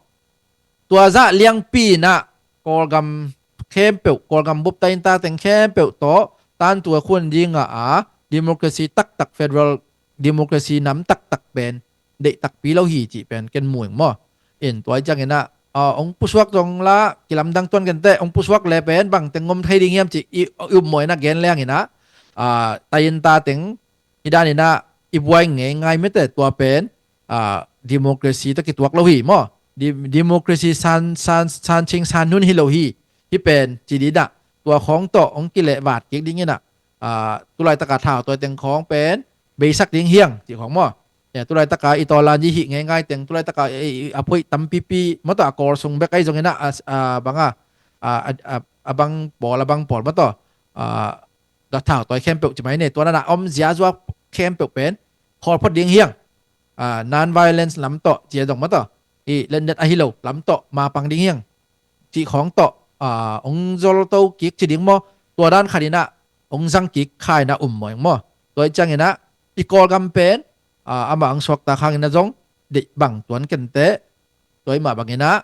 tua zah liangpi inah Kawlgam khempeuh, Kawlgam bup tainta teng khempeuh tawh tantu a khun dinga a democracy taktak, federal democracy nam taktak pen deih takpi lo hi cih pen ken mu ing maw. In tua ih cianginah, a, hong pusuak zong la kilamdang tuan kenteh, hong pusuak le pen bangteng ngom thei ding hiam cih i, i upmawh inah gen lenginah, a, tainta teng i daninah i buai ngeingai mete, tua pen, a, democracy tawh kituak lo hi maw. Di-, democracy san, san, san cing san nun hi lo hi. Hih pen ci dinah tua khawng tawh hong kilehvat kik dinginah, a, tulaitaka thau tawi teng khawng pen beisak ding hiang cih khawng maw. Ya, tulaitaka i tawlan i hih ngeingai teng, tulaitaka i, i, a phoih tampipi maw tawh, a Kawl sung bek ahi zonginah, a, a, banga, a, a, a, a bang pawl, a bang pawl maw tawh, a, a thau tawi khempeuh ci mai ne, tua nanah om ziazua khempeuh pen khawl phot ding hiang. A, non-violence lam tawh, cia zong maw tawh, i letnet ahi lo lam tawh mapang ding hiang cih khawng tawh, a, hong zolto kik ci ding maw. Tua dan khaninah hong zang kik khainah um mawing maw. Tua ih cianginah i Kawlgam pen, a, amah hong suakta khanginah zong deih bang tuan kenteh. Tua ih mah banginah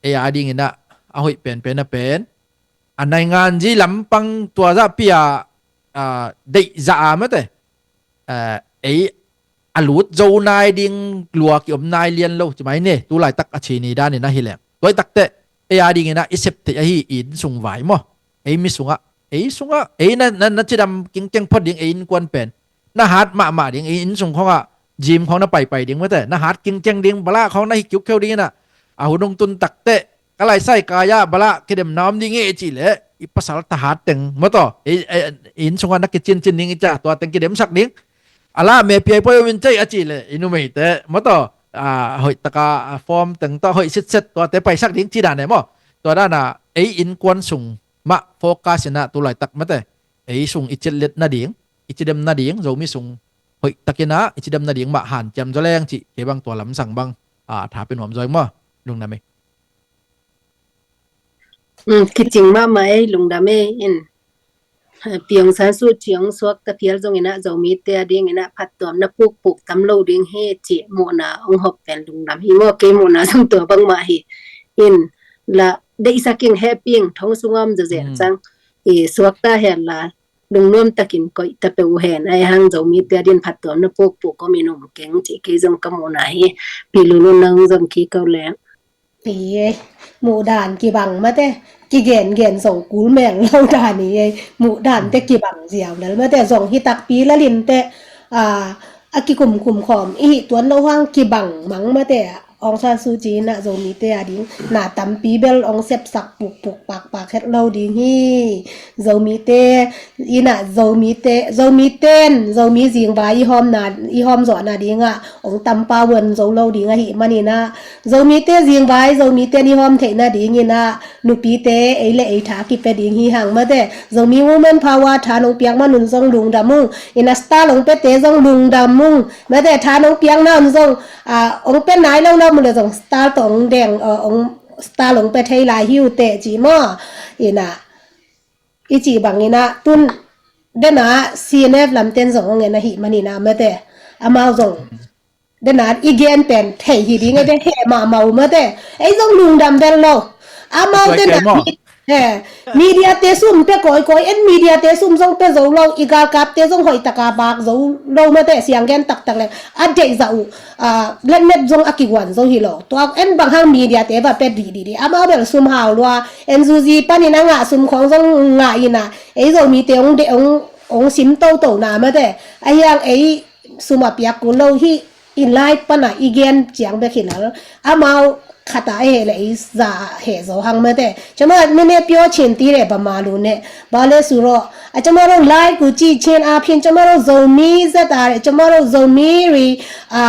ei a dinginah a hoih penpen a pen a nainganzi lampang tua zahpi-a ah, deihzah a mate, ah, ei a lut zo nai ding lua kiom nai lian lo ci mai ni, tu laitak a ci ni dan in ahi leng. Tua i tak teh ei a dingin ah i sep theih ahi i inn sung vai maw. Ei mi sungah, ei sungah, ei na, na, na cidam kingkeng phot ding ei innkuan pen. Na hat mahmah ding, ei inn sung khawngah gym khawng na paipai ding mate. Na hat kingkeng ding, bala khawng na hi kiukheu dingin ah. A hun hong tun tak teh ka laisai kai ah bala kidemna om ding e cih leh i pasal thahat teng maw taw, ei, ei, ei inn sungah na kicincin ding i ci a, tua teng kidemsak ding. A la me piai poi om in cei a cih leh i numeite maw taw, ah, hoih taka, ah, form teng tawh hoih sitset tuate paisak ding ci dan e maw. Tua dan a ei innkuan sung mah focus in ah tu laitak mate, ei sung i citlet nading, i cidem nading, Zomi sung hoih takin ah i cidem nading mah hanciam zaw leng cih kei bang tua lamsang bang, ah, tha pia nuam zaw ing maw. Lungdam ei. Um, kicing mahmah ei, lungdam ei in. Ha, Pi Aung San Suu Kyi hong suakta phial zongin ah Zomite a dingin ah phattuamna pukpuk tam lo ding hi cih muhna hong hawm pen lungdam hi maw, kei muhna zong tua bangmah hi. In la deihsak ing, hehpih ing, thong sungah om zawzen cang. I suakta hen la lungnuam takin koih ta peuh hen, ahi hang Zomite a dingin phattuamna pukpuk om in um keng cih kei zong ka muhna hi. Pi Lulu, nang zong kiko leng. Pi ei, muhdan kibang mate, kigengen zong kul mel lo dan hi ei, muhdante kibang ziau lel mate, zong hi takpi lalin teh, ah, a kikumkum khawm i hih tuan lo hang kibang mang mate, Aung San Suu Kyi in ah Zomite a ding na tampi bel hong sepsak pukpuk pakpak het lo ding hi. Zomite in ah Zomite, Zomite in Zomi zingvai i hawmna, i hawm zawhna dingah hong tampau zo lo ding ahih manin ah Zomite zingvai Zomite in i hawm theih nadingin ah nupite ei le ei tha kipia ding hi hang mate. Zomi Women Power tha nong piak man un zong lungdam ung. In ah star hong piate zong lungdam ung. Mate, tha nong piakna un zong, ah, hong pia nai lo na om leh zong star tawh hong deng, ah, hong star hong pia thei lai hi uh teh ci maw. In ah i cih bangin ah tun den ah C N F lamten zong hong en ahih manin ah mate, amau zong den ah i gen pen thei hi ding ei, den heh mahmah uh mate. Ei zong lungdam bel lo. Amau den ah mi, eh, mediate sum pia kawikawi, en mediate sum zong pia zo lo, i galkapte zong hoih taka bak zo lo mate, siang gen taktak leng a deihzah uh, ah, letnet zong a kiguan zo hi lo. Tua en bang hang mediate va pia dihdih dih, amau bel sum hau lua, N U G panin a ngah sum khawng zong ngah in ah, ei Zomite hong de, hong, hong sim toto na mate. Ahi hang ei sum a piak kul lo hi, i live pan a i gen ciang bek hi lel. Amau khat a heh leh i za heh zo hang mate. ကျွန်မ နည်းနည်း ပြောချင်သေးတယ် ဗမာလိုနဲ့ ဘာလဲဆိုတော့ အ ကျွန်မတို့ live ကို ကြည့်ခြင်းအားဖြင့် ကျွန်မတို့ ဇိုမီး ဇက်သားတွေ ကျွန်မတို့ ဇိုမီးတွေ အာ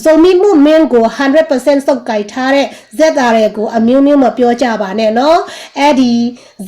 ဇိုမီး movement ကို hundred percent စုပ်ကိုင်ထားတဲ့ ဇက်သားတွေကို အမျိုးမျိုး မပြောကြပါနဲ့နော်။ အဲ့ဒီ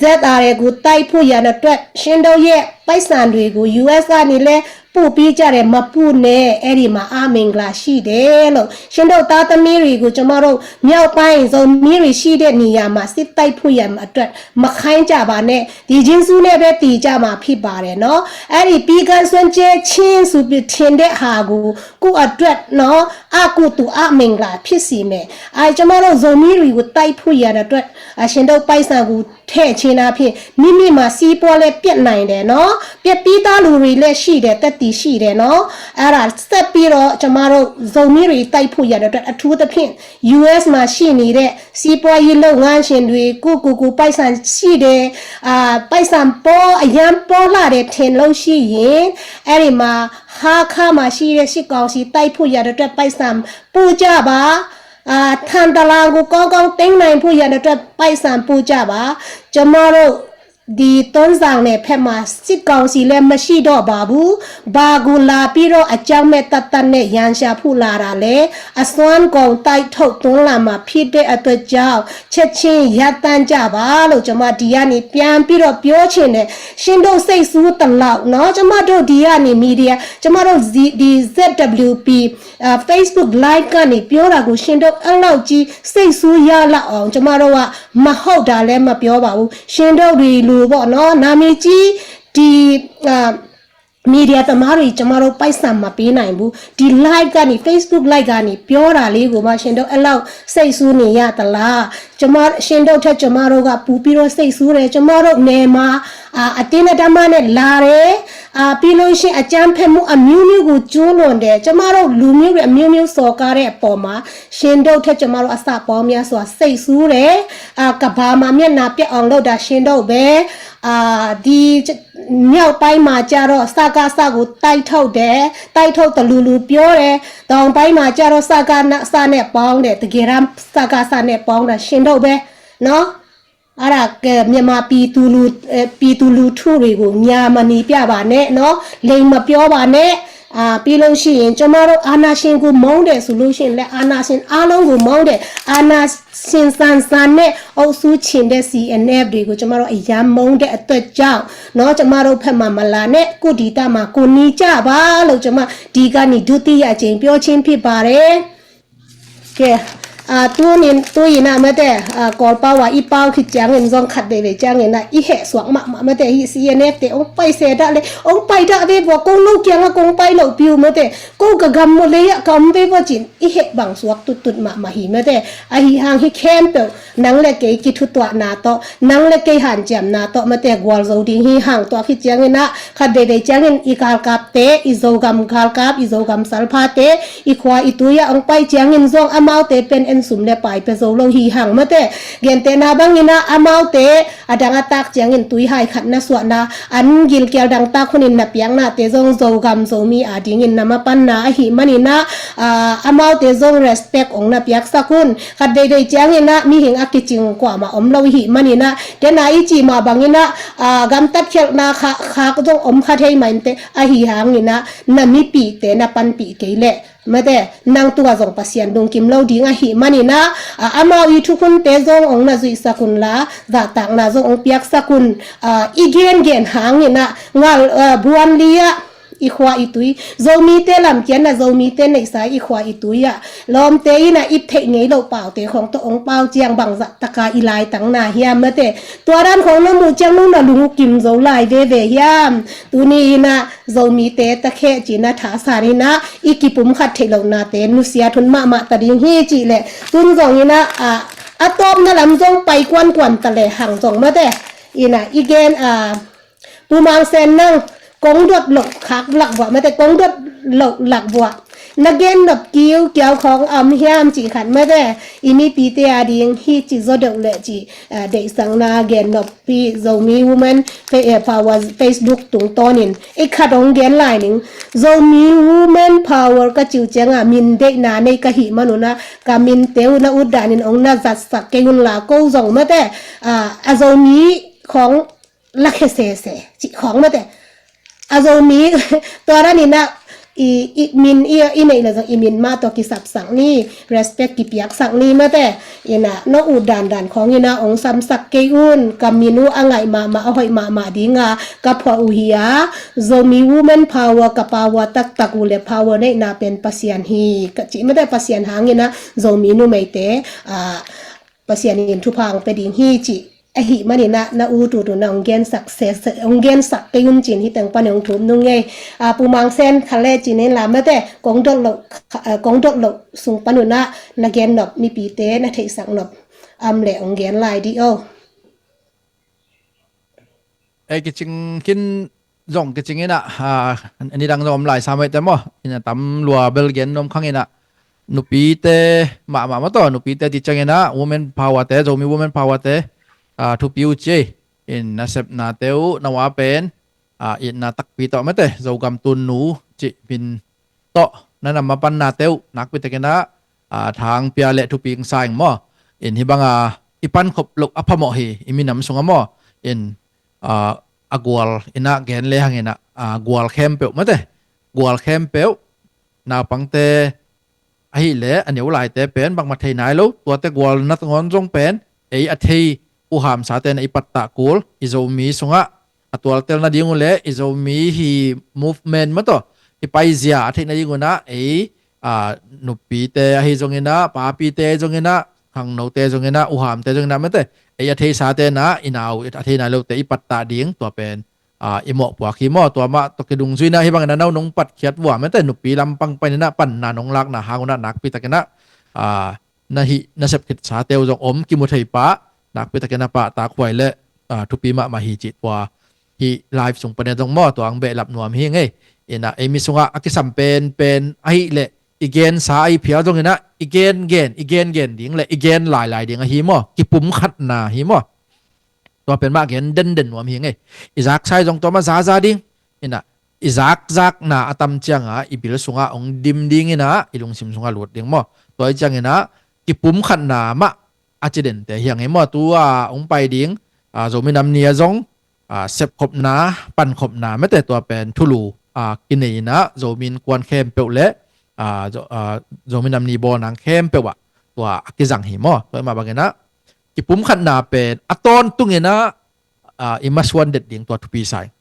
ဇက်သားတွေကို တိုက်ဖို့ရန်အတွက် ရှင်းတို့ရဲ့ ပိုက်ဆံတွေကို U S ကနေလည်း ပို့ပေးကြတယ် မပို့နဲ့ အဲ့ဒီမှာ အမင်္ဂလာရှိတယ်လို့ ရှင်းတို့ သားသမီးတွေကို ကျွန်မတို့ မြောက်ပိုင်း ဇိုမီးတွေရှိတဲ့နေရာမှာ စစ်တိုက်ဖို့ရန်အတွက် မခိုင်းကြပါနဲ့ ဒီကျေးဇူးနဲ့ပဲ တည်ကြမှာဖြစ်ပါတယ်နော်။ အဲ့ဒီ ပြီးကန်းစွန့်ကြဲခြင်းဆိုပြီး ထင်တဲ့ဟာကို ကိုယ့်အတွက်နော် အကုသိုလ် အမင်္ဂလာ ဖြစ်စေမယ်။ အဲ ကျွန်မတို့ ဇိုမီးတွေကို တိုက်ဖို့ရန်အတွက် အ ရှင်းတို့ ပိုက်ဆံကို ထည့်ခြင်းအားဖြင့် မိမိမှာ စီးပွားလည်း ပျက်နိုင်တယ်နော်။ ပျက်ပြီးသားလူတွေလည်း ရှိတယ် သက်သေရှိတယ်နော်။ အဲ့ဒါ ဆက်ပြီးတော့ ကျွန်မတို့ ဇိုမီးတွေ တိုက်ဖို့ရန်အတွက် အထူးသဖြင့် U S မှာ ရှိနေတဲ့ စီးပွားရေးလုပ်ငန်းရှင်တွေ ကိုယ့်ကိုယ်ကို ပိုက်ဆံရှိတယ် အာ ပိုက်ဆံပေါ အရမ်းပေါလှတယ် ထင်လို့ရှိရင် အဲ့ဒီမှာ ဟားခါးမှာ ရှိတဲ့ စစ်ကောင်စီ တိုက်ဖို့ရန်အတွက် ပိုက်ဆံပို့ကြပါ။ အာ ထန်တလန်ကို ကောင်းကောင်း သိမ်းနိုင်ဖို့ရန်အတွက် ပိုက်ဆံပို့ကြပါ။ ကျွန်မတို့ ဒီ တွန်းဇံနယ်ဘက်မှာ စစ်ကောင်စီလည်း မရှိတော့ပါဘူး။ ဘာကိုလာပြီးတော့ အကြောင်းမဲ့သက်သက်နဲ့ ရန်ရှာဖို့လာတာလဲ။ အစွမ်းကုန် တိုက်ထုတ်တွန်းလှန်မှာ ဖြစ်တဲ့အတွက်ကြောင့် ချက်ချင်း ရပ်တန့်ကြပါလို့ ကျွန်မ ဒီကနေ ပြန်ပြီးတော့ ပြောချင်တယ်။ ရှင်းတို့ စိတ်ဆိုးသလောက်နော် ကျွန်မတို့ ဒီကနေ မီဒီယာ ကျွန်မတို့ ဒီ ဒီ Z W P အာ Facebook Live ကနေ ပြောတာကို ရှင်းတို့ အဲ့လောက်ကြီး စိတ်ဆိုးရလောက်အောင် ကျွန်မတို့က မဟုတ်တာလည်း မပြောပါဘူး။ ရှင်းတို့တွေလိုပေါ့နော် နာမည်ကြီး ဒီ အာ เมียเดียแต่มารีจะมาเราไปสามมาปีไหนบุ ဒီ live ကနေ Facebook live ကနေပြောတာလေးကိုမှ ရှင်တို့အဲ့လောက်စိတ်ဆိုးနေရသလား ကျမရှင်တို့ထက်ကျမတို့ကပိုပြီးတော့စိတ်ဆိုးတယ်ကျမတို့နယ်မှာအာအတင်းအဓမ္မနဲ့လာတယ်အာပြီးလို့ရှိရင်အကြမ်းဖက်မှုအမျိုးမျိုးကိုကျူးလွန်တယ်ကျမတို့လူမျိုးတွေအမျိုးမျိုးစော်ကားတဲ့အပေါ်မှာရှင်တို့ထက်ကျမတို့အဆပေါင်းများစွာစိတ်ဆိုးတယ်အာကမ္ဘာမှာမျက်နှာပျက်အောင်လုပ်တာရှင်တို့ပဲအာဒီမြောက်ပိုင်းမှာကျတော့စကစကိုတိုက်ထုတ်တယ်တိုက်ထုတ်တယ်လို့လို့ပြောတယ်တောင်ပိုင်းမှာကျတော့စကစနဲ့ပေါင်းတယ်တကယ်တမ်းစကစနဲ့ပေါင်းတာရှင်တို့ပဲနော် အဲ့ဒါကမြန်မာပြည်သူလူအဲပြည်သူလူထုတွေကိုညာမနေပြပါနဲ့နော်လိမ်မပြောပါနဲ့အာပြီးလို့ရှိရင်ကျမတို့အာဏာရှင်ကိုမုန်းတယ်ဆိုလို့ရှိရင်လည်းအာဏာရှင်အားလုံးကိုမုန်းတယ်အာဏာရှင်ဆန်ဆန်နဲ့အုပ်စုချင်တဲ့ C N F တွေကိုကျမတို့အရမ်းမုန်းတဲ့အတွက်ကြောင့်နော်ကျမတို့ဖက်မှာမလာနဲ့ကိုယ့်ဒေသမှာကိုနေကြပါလို့ကျမဒီကနေဒုတိယအကြိမ်ပြောခြင်းဖြစ်ပါတယ် ကဲအာသူနေသူရင်နာမတဲ့အာကော်ပါဝါအီပေါက်ခိကျင်းရင်ဇွန်ခတ်တယ်ပဲကျင်းရင်နာအီဟဲ့စွာမမမတဲ့ဟီ C N F တဲ့အောင်ပိုက်ဆဲဒါလေအောင်ပိုက်ဒါပဲဘောကုန်းလုံးကျင်းကကုန်းပိုက်လို့ပြူမတဲ့ကိုကဂမ်မလေးကမ်ပဲဘောချင်းအီဟဲ့ဘန်စွာတုတ်တုတ်မမဟီမတဲ့အဟီဟန်ဟီခဲမ်ပဲနန်းလက်ကဲကီထုတွာနာတော့နန်းလက်ကဲဟန်ကျမ်နာတော့မတဲ့ကွာဇော်ဒီဟီဟန်တော့ခိကျင်းရင်နာခတ်တယ်ပဲကျင်းရင်အီကာလ်ကပ်တဲ့ အီဇော်ဂမ်ကာလ်ကပ်အီဇော်ဂမ်ဆလ်ဖာတဲ့ အီခွာအီတူယအုံပိုက်ကျင်းရင်ဇွန်အမဝ်တဲပင်အန်စုံလဲပိုက်ပဲဇော်လိုဟီဟန်မတဲဂန်တဲနာဘင်းရင်နာအမဝ်တဲအဒံအတၢ်ကျင်းရင်တူယဟိုင်ခတ်နစွာနာအန်ဂိလ်ကဲလ်ဒံတၢ်ခုနင်နပြင်းနာတဲဇွန်ဇော်ဂမ်ဇော်မီအဒင်းရင်နမပန်နာအဟီမနီနာအာအမဝ်တဲဇွန် respect အုံနပြင်းစကွန်ခတ်ဒဲဒဲကျင်းရင်နာမီဟိင်အကီကျင်းကွာမအုံလိုဟီမနီနာတဲနာအီကျီမဘင်းရင်နာအာဂမ်တတ်ခဲလ်နာခါခါကဇွန်အုံခတ်ဟဲမန်တဲအဟီဟန်ရင်နာ နမီပီတဲနပန်ပီကဲလဲမတဲနင်တူအဇွန်ပစီယန်ဒုံကိမ်လိုဒင်းအဟီမနီနာအာအမဝ်အီထုခုန်တဲဇွန်အုံနဇွိစကွန်လာဇာတၢင်နာဇွန်အုံပြင်းစကွန်အာအီဂန်ဂန်ဟန်ရင်နာငါအာဘွမ်လီယအီခွာအီတူယဇော်မီတဲလမ်ကျင်းနာဇော်မီတဲနေစာအီခွာအီတူယလောမ်တဲအီနာအီထဲငဲလိုပေါက်တဲခုံတော့အုံပေါက်ကျင်းဘင်းဇာတကာအီလိုက်တန်းနာဟီယမတဲတွာရန်ခုံနမူကျင်းနုနာလူကိမ်ဇော်လိုက်ဝဲဝဲဟီယမ်တူနီအီနာ Zomi te takhe cina thasa nina iki pum khat thei lo nate nusia thun mahmah ta ding hi cih le tun zong ina a a tawpna lam zong pai kuankuan ta le hang zong mate ina i gen a pumang sen nang kong dot lo khak lak buah mate kong dot lo lak buah na gen nop kiu kiau khong am hiam cih khat mate i mipite a ding hi cih zo deuh le cih deihsang na gen nop pi Zomi Women Power Facebook tungtawnin ei khat hong gen lai ning. Zomi Women Power ka ciu cianga min deihna nei ka hih manuna ka min teu na ut danin hong na zatsak kei unla ko zong mate a Zomi khong lakhe sese cih khong mate a Zomi tua ranina i min i i neih le zong i min mah tawh kisapsak ni respect kipiaksak ni mate ina no ut dandan khawng ina ong samsak kei un ka min uh a ngaih mahmah a hoih mahmah dinga ka phuah uh hi a Zomi Women Power ka power taktak uh le power neihna pen Pasian hi ka cih mate Pasian hangina Zomi numeite a Pasian in thupha ang pe ding hi cih ahih manina na u tutu na ong gensak se ong gensak kei un cin hi teng pan ong thum nung ngei a pumang sen khale cinin la mate kong dot lo kong dot lo sung panuna na gen nop mipite na theihsak nop am le ong gen lai di o. Ei kicing kin zong kicing ina a nidang zong om lai sa mai te maw ina tam lua bel gen nom khang ina nupite mahmah maw taw nupite ti ciang ina women power te Zomi women power te a thupi uh ci in nasepna te uh na wa pen a itna takpi tawh mate Zogam tun nu cih min tawh na nam a panna te uh nakpi takin a thang pia le thupi sa ing maw in hi banga i pan khop loh a phamawh hi i minam sunga maw in a gual ina gen le hangina a gual khempeuh mate gual khempeuh naupangte ahih le a neu laite pen bangmah thei nai lo tuate gual na ngawn zong pen ei a thei uh hamsate na i pattah kul i Zomi sungah a tualtel nading uh le i Zomi hi movement maw taw i paizia a theih nading unah ei a nupite ahi zonginah papite ahi zonginah khangnote zonginah uhamte zonginah mate ei a theisate na i nau a thei nai lote i pattah ding tua pen ah, i mawhpuak hi maw. Tua mah tawh kidungzui inah hih bangin a no nong patkhiat vua mate, nupi lampang panin ah panna nong lakna hang un ah nakpi takin ah, ah, na hih na sep khitsa teu zong om kimu thei pah, nakpi takin a pahtak huai le, ah, thupi mahmah hi cih tua hih live sung panin zong maw, tua ang behlap nuam hi ngei. Inah ei mi sungah a kisam penpen ahih leh i gensa ahi phial zongin ah i gengen, i gengen ding le i gen lailai ding ahi maw, kipumkhatna hi maw. Tua pen mah gen denden nuam hi ngei. I zaksa i zong tua mah zaza ding. Inah i zakzakna a tam ciangah i bil sungah hong dim ding inah i lungsim sungah lut ding maw. Tua i ciangin ah kipumkhatna mah a ci dente hi a ngei maw. Tu a hong pai ding, ah, Zomi Nam Ni ah zong, ah, sepkhopna, pankhopna mate tua pen thulu, ah, kinei inah Zomi innkuan khempeuh le, ah, Zo-, ah, Zomi Nam Ni bawl nang khempeuh ah tua a kizang hi maw. Tua i mah bangin ah kipumkhatna pen a tawntung inah, ah, i masuan det ding tua thupi sa ing.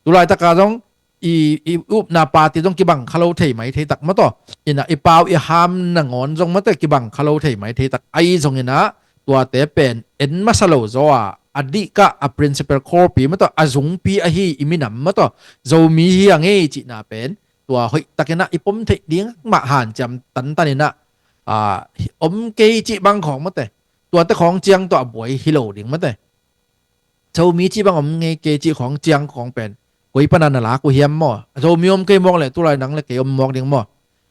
Tulaitak ah zong i, i upna party zong kibang kha lo thei mai thei tak maw taw. Inah i pau i ham nangawn zong mate kibang kha lo thei mai thei tak ahi zongin ah tuate pen en masa lo zaw a, a dihkah a principal core pi maw taw, a zungpi ahi i minam maw taw, Zomi hi a ngei cihna pen tua hoih takin ah i pom theih ding mah hanciam tantan inah, ah, om kei cih bang khawng mate, tuate khawng ciang tawh a buai hi lo ding mate. Zomi cih bang om ngei kei cih khawng ciang khawng pen koi pana na lak uh hiam maw? Zomi om kei mawk leh tulai nang le kei om mawk ding maw?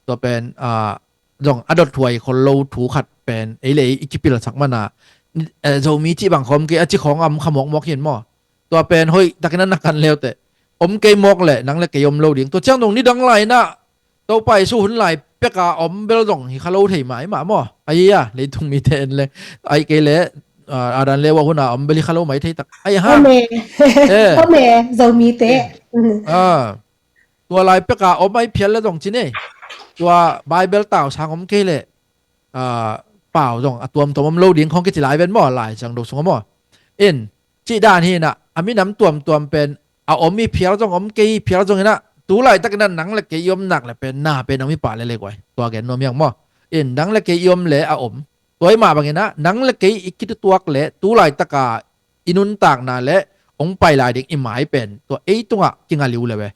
Tua pen, ah, zong a dot huai khol lo thu khat pen ei le ei i kipilsak mana, eh, Zomi cih bang khawng om kei a ci khawng a om kha mawkmawk hi in maw? Tua pen hoih takin a na kan leuteh om kei mawk leh nang le kei om lo ding. Tua ciang dong nidang lai inah Topa Jesu hun lai peka om bel zong hi kha lo thei mai mah maw? Ahi a, leitung mite en le, ahi kei le, ah, Adam le Eva huna om bel hi kha lo mai thei tak. Ahi hang. Om e. Eh. Om e, Zomite. Eh. Ah. Tua lai peka om ahi phial le zong ci ne. Tua Bible tau sang om kei le, ah, pau zong a tuamtuam om lo ding khawng kici lai ven maw, Lai Siangtho sungah maw. In, cih dan hi inah, a minam tuamtuam pen a om hi phial zong om kei hi phial zongin ah, tu laitakin ah nang le kei i om nak le pen na pen om hi pah le le guai. Tua gen nuam hi hang maw. In nang le kei i om le a om. Tua i mah bangin ah nang le kei i kitutuak le tu laitaka i nuntakna le hong pai lai ding i mai pen tua ei tungah kinga liu le ve.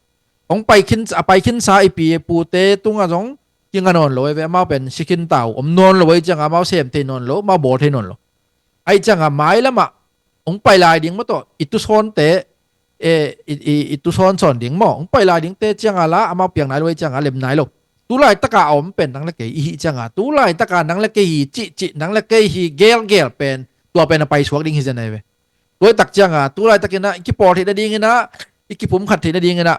Hong pai khin, a pai khinsa i pi i pute tungah zong kinga nawn lo e ve. Amau pen si khin ta uh, om nawn lo e ciangah amau sem thei nawn lo, amau bawl thei nawn lo. Ahi ciangah mailamah hong pai lai ding maw tawh, i tusawnte, eh, i, i, i tusawn sawn ding maw, hong pai lai dingte ciangah la amau piang nai lo, ahi ciangah lem nai lo. Tu laitaka a om pen nang le kei i hih ciangah, tu laitaka nang le kei hi cihcih, nang le kei hi gelgel pen, tua pen a paisuak ding hi zen ahi ve. Tua i tak ciangah tu laitakinah i kipawl theih nadinginah, i kipumkhat theih nadinginah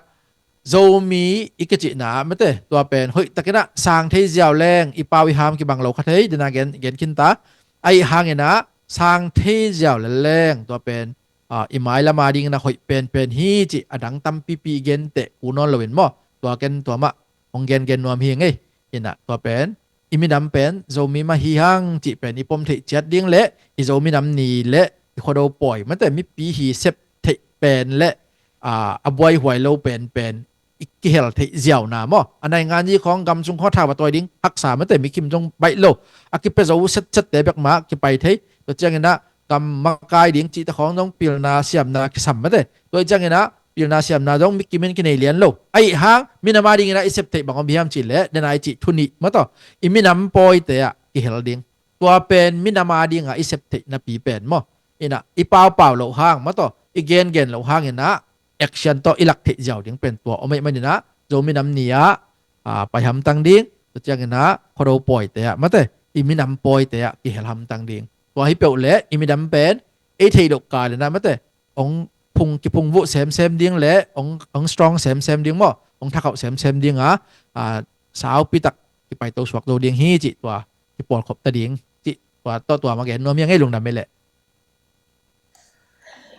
Zomi i kicihna mate, tua pen hoih takinah sang thei ziau leng i pau i ham kibang lo kha thei, dena gen, gen khinta. Ahi hanginah sang thei ziau le leng tua pen, ah, i mailama dinginah hoih penpen hi cih a dang tampipi i genteh ku nawn loin maw, tua ken tua mah hong gengen nuam hi ngei. Inah tua pen i minam pen Zomi mah hi hang cih pen i pom theih ciat ding le i Zomi nam ni le i Khuado pawi mate mipi hi sep theih pen le, ah, a buaihuai lo penpen i kihel theih ziauna maw? A naingan i khawng gam sung khawng thau a tawi ding haksa mate, mikhim zong baih lo, a kipia zo setsette bek mah kipai thei. Tua cianginah gam makai ding cihte khawng zong pilna siamna kisam mate. Tua i cianginah pilna siamna zong mikim in kinei lian lo. Ahi hang minam a dinginah i sep theih bang om hiam cih leh dena i cih thu nih maw tawh, i minam pawite ah kihel ding. Tua pen minam a dingah i sep theih napi pen maw? Inah i paupau loh hang maw tawh, i gengen loh hanginah action tawh i lak theih ziau ding pen tua om ahih maninah Zomi nam ni ah, ah, pai hamtang ding. Tua cianginah Khuado pawite ah mate, i minam pawite ah kihel hamtang ding. Tua hi peuh leh i minam pen ei theih loh kalinah mate, hong phung, kiphungvuh semsem ding le hong, hong strong semsem ding maw, hong thakhauh semsem dingah, ah, saupitak kipaito suak zo ding hi cih tua kipawlkhop ta ding cih tua tawh tua mah gen nuam hi a ngei. Lungdam hi leh.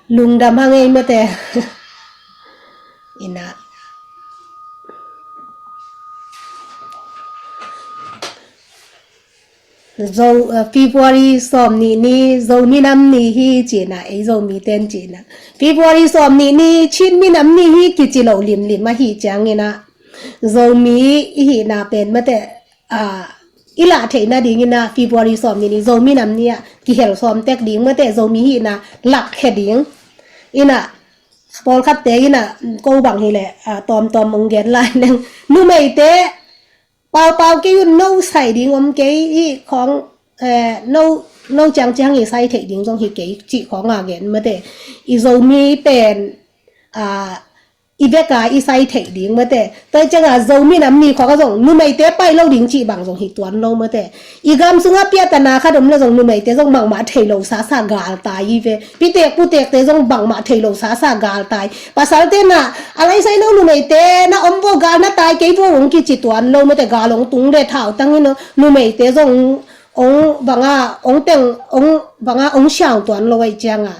Lungdam hi a ngei mate. Inah Zo, eh, February sawm nih ni Zomi nam ni hi cinah, ei Zomi ten cinah February sawm nih ni Chin minam ni hi kici loh limlim ahi cianginah Zomi i hihna pen mate, ah, i lah theih nadinginah February sawm nih ni Zomi nam ni ah kihel sawm tek ding mate, Zomi hihna lakkhia ding. Inah pawlkhatte in ah, ko bang hi leh, ah, tawmtawm hong gen lai leng. Numeite, paupau kei un, no sai ding om kei, hih khawng, eh, no, no ciang ciang i sai theih ding zong hi kei cih khawng a gen mate. I Zomi pen, ah, i vek a i sai theih ding mate. Tua ciang a Zomi Nam Ni khawng a zong numeite pai lo ding cih bang zong hi tuan lo mate. I gam sung a piatana khat om leh zong numeite zong bangmah thei lo sasa gal tai hi ve. Pitek putekte zong bangmah thei lo sasa gal tai. Pasalte na, a lai sai lo numeite na om vo, gal na tai kei vo hong kici tuan lo mate. Gal hong tung leh thautang in numeite zong hong bang a, hong teng, hong bang a, hong siau tuan lo ahih ciang a.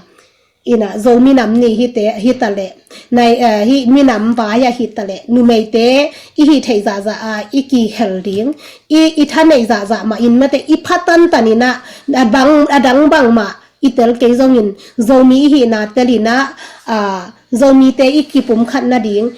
In ah Zomi Nam Ni hi te, hi ta leh, nai, eh, hih minam vai ah hi ta leh, numeite i hih theih zahzah a i kihel ding, i, i thaneih zahzah mah in mate, i pha tantan in ah, a bang, a dang bangmah i tel kei zongin, Zomi i hihna tel in ah, ah, Zomite i kipumkhat nading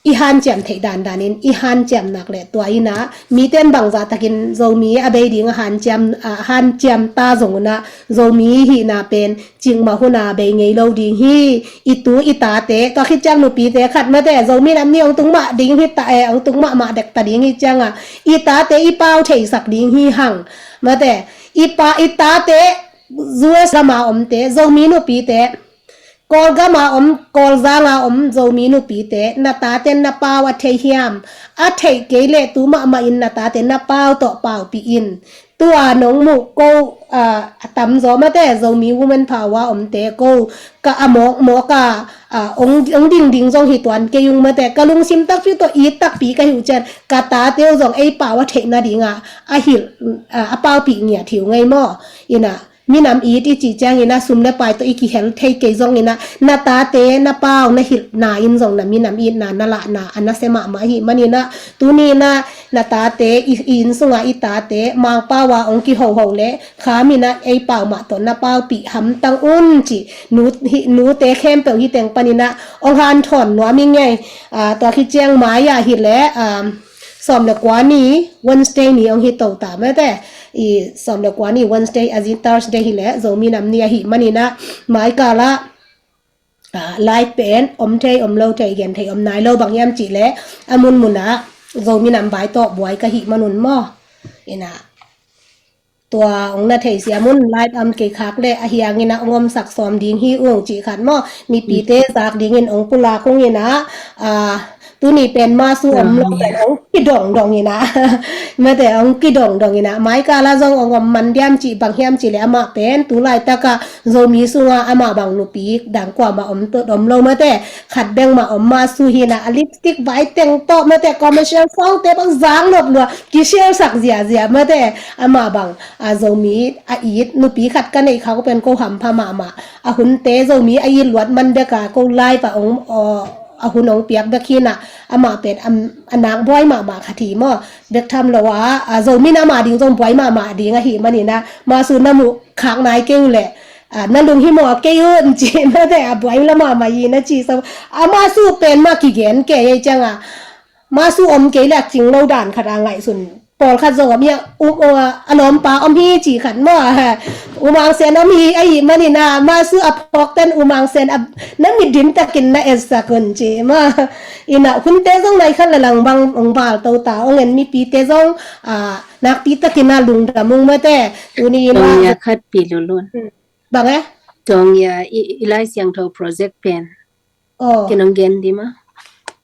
i hanciam theih dandan in i hanciam nak leh tua in ah, mite in bangzah takin Zomi a bei ding a hanciam, a hanciam ta zong un ah, Zomi hihna pen cikmah hun a bei ngei lo ding hi. I tu i tate, tua khit ciang nupite khat mate, Zomi Nam Ni hong tung mah ding hi ta, eh, hong tung mahmah dek ta ding hi ciang a, i tate i pau theisak ding hi hang. Mate, i pa, i tate U S gam a omte, Zomi nupite, Kawlgam a om, Kawlzang a om Zomi nupite, na tate na pau a thei hiam? A theih kei leh tu mahmah in na tate na pau tawh paupih in. Tua nong muh ko, ah, a tamzaw mate, Zomi Women Power omte ko, ka a mawkmawk a, ah, ong, ong dingding zong hi tuan kei ung mate, ka lungsim takpi tawh it takpi ka hi uh ciang, ka tate uh zong ei pau a theih nading a, a hilh, ah, a paupih ngiat hi uh ngei maw? In ah, minam it i cih ciangin ah, sum le pai tawh i kihel thei kei zongin ah, na tate na pau na hilhna in zong na minam itna na lahna a nasia mahmah ahih manin ah, tuni in ah na tate i, i inn sungah i tate Mangpau ah hong kihoho leh kham in ah ei pau mah tawh na paupih hamtang un ci. Nu, hi, nute khempeuh hih teng panin ah hong hanthawn nuam ing ei. Ah, tua khit ciang mai ah hi leh, ah, sawm le kua ni Wednesday ni hong hi to ta mate. I sawm le kua ni Wednesday, a zing Thursday hi leh Zomi Nam Ni ahih manin ah, mai kal ah, ah, live pen om thei om lo thei, gen thei om nai lo, bang hiam cih leh a munmun ah Zomi Nam vai tawh buai ka hih man un maw? In ah, tua hong na theisiam un, live om kei khak leh a hiang in ah hong omsak sawm ding hi ung cih khat maw? Mipite zak dingin hong pulak ung in ah, ah, tuni pen masu om lo pen hong kidongdong in ah. Mate, hong kidongdong in ah, mai kal ah zong hong om man diam cih, bang hiam cih leh amah pen tu laitak ah Zomi sungah amah bang nupi dang kuamah om tut om lo mate. Khat bek mah om, masu hi in ah, a lipstick vai teng tawh mate, commercial songte bang zang nop lua, kisialsak ziazia mate. Amah bang, ah, Zomi a it nupi khat ka neih khak uh pen ko hampha mahmah. A hunte Zomi a it luat man bek a ko live ah hong, aw, a hun hong piak bek hi in ah, amah pen, am, a nak buai mahmah khat hi maw? Bek tham lo a, a, Zomi in amah ding zong buai mahmah ding ahih manin ah, masu na muh khak nai kei uh leh, ah, na lunghimawh kei un ci mate, a buai lamah mah hi na ci so. A masu pen mah kigen kei ei ciang a, masu om kei leh a cing lo dan khat a ngaihsun pawlkhat zong om hi a, um, uh, a lawmpa om hi ci khat maw? U Mang Sen om hi ahih manin ah, masu a phawkten U Mang Sen a, na mit dim takin na etsak un ci maw? In ah, hunte zong nai khat le lang bang hong val to ta, hong en mipite zong, ah, nakpi takin ah lungdam ung mate. Tuni in ah, khat pi lulun. Bang e? Tong ya, i, i Lai Siangtho project pen. Aw. Ken hong gen di maw?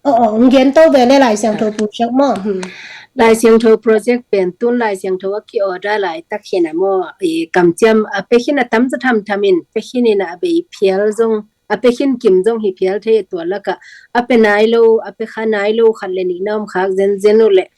Aw, aw, hong gen to ve le Lai Siangtho project maw? Hmm. Lai Siangtho project pen tun Lai Siangtho a ki-order laitak hi in ah maw, i kamciam a pia khin a tam zaw thamtham in, pia khin in ah a bei phial zong, a pia khin kim zong hi phial thei, tua lak ah a pia nai lo, a pia kha nai lo khat le nih na om khak zenzen uh leh,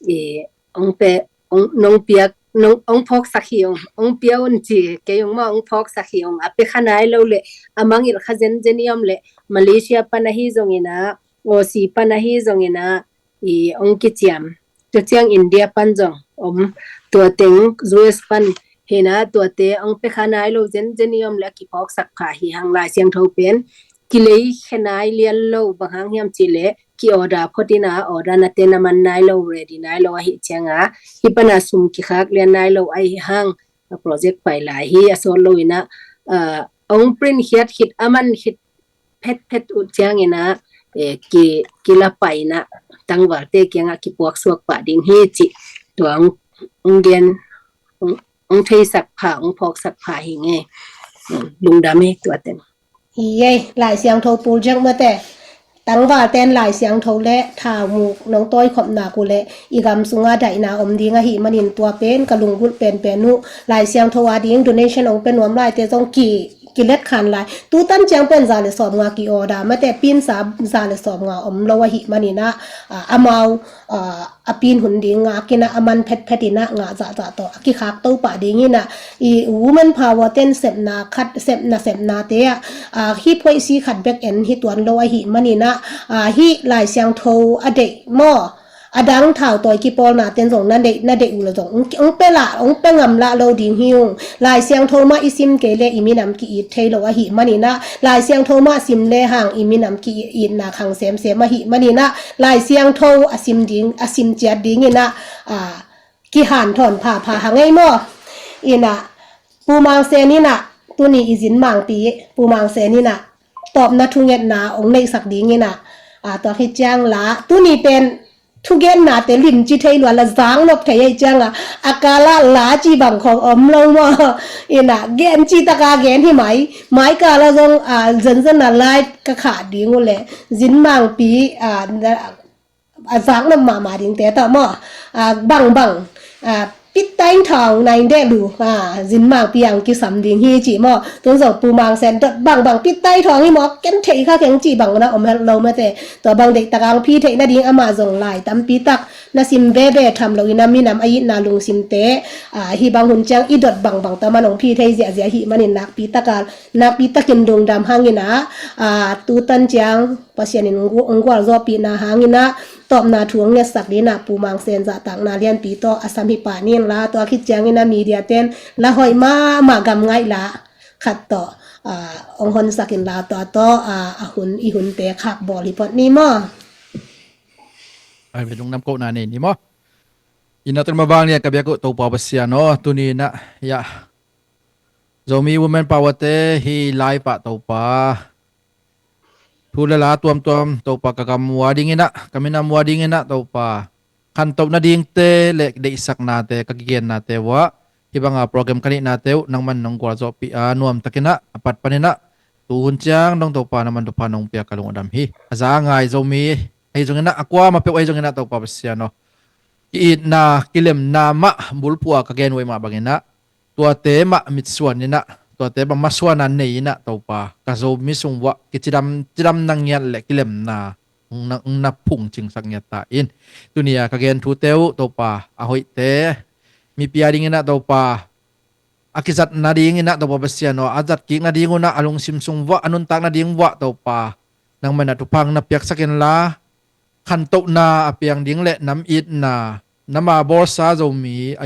i, hong pia, hong, nong piak, nong, hong phawksak hi ung, hong pia un ci kei ung maw, hong phawksak hi ung, a pia kha nai lo leh, a mangngilh kha zenzen i om leh, Malaysia pan ahi zongin ah, Aussie pan ahi zongin ah, i hong kiciam. Tua ciang India pan zong om, tua teng U S pan hi in ah, tuate hong pia kha nai lo zenzen i om leh, a kiphawksak pha hi hang. Lai Siangtho pen kilei khe nai lian lo, bang hang hiam cih leh, ki-order phot in ah, order nate na man nai lo, ready nai lo ahih ciang a, hih pan a sum kikhak lian nai lo ahih hang, a project pai lai hi, a sawt lo in ah, ah, hong print khiat khit, a man khit phetphet uh ciangin ah, eh, ki, kilapaina tangvalte kiangah kipuaksuak pah ding hi cih tua hong, hong gen, hong, hong theisak pha, hong phawksak pha hi ngei. Lungdam hi tua teng. Hi ei, Lai Siangtho pul jeng mate. Tangvalten Lai Siangtho le thaumuk nong tawikhopna uh le i gam sunga daihna om ding ahih manin tua pen ka lunggulh penpen uh. Lai Siangtho ading donation hong pe nuam laite zong ki, kilet khan lai. Tutan ciang pen za le sawmnga ki order mate, pinsa za le sawmnga om lo ahih manin ah, ah, amau, ah, a pin hun ding ngak in ah, a man phetphet in ah ngah zahzah tawh a kikhak to pah ding in ah, i woman power ten sepna khat, sepna, sepnate ah, ah, hih phoihsi khat bek en hi tuan lo ahih manin ah, ah, hih Lai Siangtho a deih maw, a dang thau tawi kipawlna ten zong na deih, na deih uh le zong hong, hong pe lah, hong pe ngam lah lo ding hi ung. Lai Siangtho mah i sim kei le i minam ki-it thei lo ahih manin ah, Lai Siangtho mah sim le hang i minam ki-itna khang semsem ahih manin ah, Lai Siangtho a sim ding, a sim ciat ding in ah, ah, kihanthawn phapha hang ei maw. In ah, Pu Mang Sen in ah, tuni i Zin Mangpi, Pu Mang Sen in ah tawpna thungetna hong neihsak ding in ah, ah, tua khit ciang la, tuni pen thugenna te limci thei lua la, zang nop thei ei ciang ah, a kala la ci bang khong om lo maw. In ah, gen ci taka gen hi mai, mai kala zong, ah, zenzen a live ka khah ding uh le, Zin Mangpi, ah, na, a zak nop mahmah ding te tawh maw, ah, bangbang, ah, pitain thawng nain deh lu, ah, Zin Mangpi ang kisam ding hi cih maw. Tun zong Pu Mang Sen dot bangbang pitai thawng hi maw, ken thei kha keng cih bang na om het lo mate. Tua bang deih tak ang phi theih nading amah zong lai tampi tak na sim veve tham lo in a, minam a itna lungsim te, ah, hih bang hun ciang i dot bangbang ta man hong phi thei ziahziah hih manin nakpi tak a, nakpi takin lungdam hang in ah, ah, tutan ciang Pasian in hong gu-, hong gualzawhpihna hang in ah, tawpna thu hong ngetsak ding in ah, Pu Mang Sen zahtakna lianpi tawh a sam hi pah ni in la, tua khit ciangin ah media ten la hoih mahmah gam ngaih la khat tawh, ah, hong honsak in la, tua tawh, ah, a hun, i hunte khak bawl hi phot ni maw. Ai, lungdam kohna nei ni maw. In ah tun mah vang ni ah ka biak uh Topa Pasian aw, tuni in ah, ya, Zomi Women Power te hih live ah Topa, thu le la tuamtuam Topa, ka gam uh a ding in ah, ka minam uh a ding in ah Topa, khantoh nadingte le deihsaknate, ka kigennate uh ah, hih banga program ka neihnate uh nangman nong gualzawhpih a, nuamtak in ah a pat pan in ah tu hun ciang dong Topa, nangman thupha nong pia ka lung a dam hi. A za a ngai Zomi ahi zong in ah, a kuamah peuh ahi zong in ah Topa Pasian aw, ki-itna, kilemna mah bulphuh a ka gen uh ahih mah bang in ah, tuate mah mitsuan in ah, tuate mah masuan a nei in ah Topa, ka Zomi sung uh ah kicidam, cidamna ngiat le kilemna hong na, hong na phungcingsak ngiat ta in. Tuni a ka gen thute uh Topa, a hoihte mipi a ding in ah Topa, a kizat nading in ah Topa Pasian aw, a zat kik nading un ah, a lungsim sung uh ah, a nuntak nading uh ah Topa, nangman ah thupha hong na piaksak in la, khantohna a piang ding le nam itna, nam a bawlsa Zomi a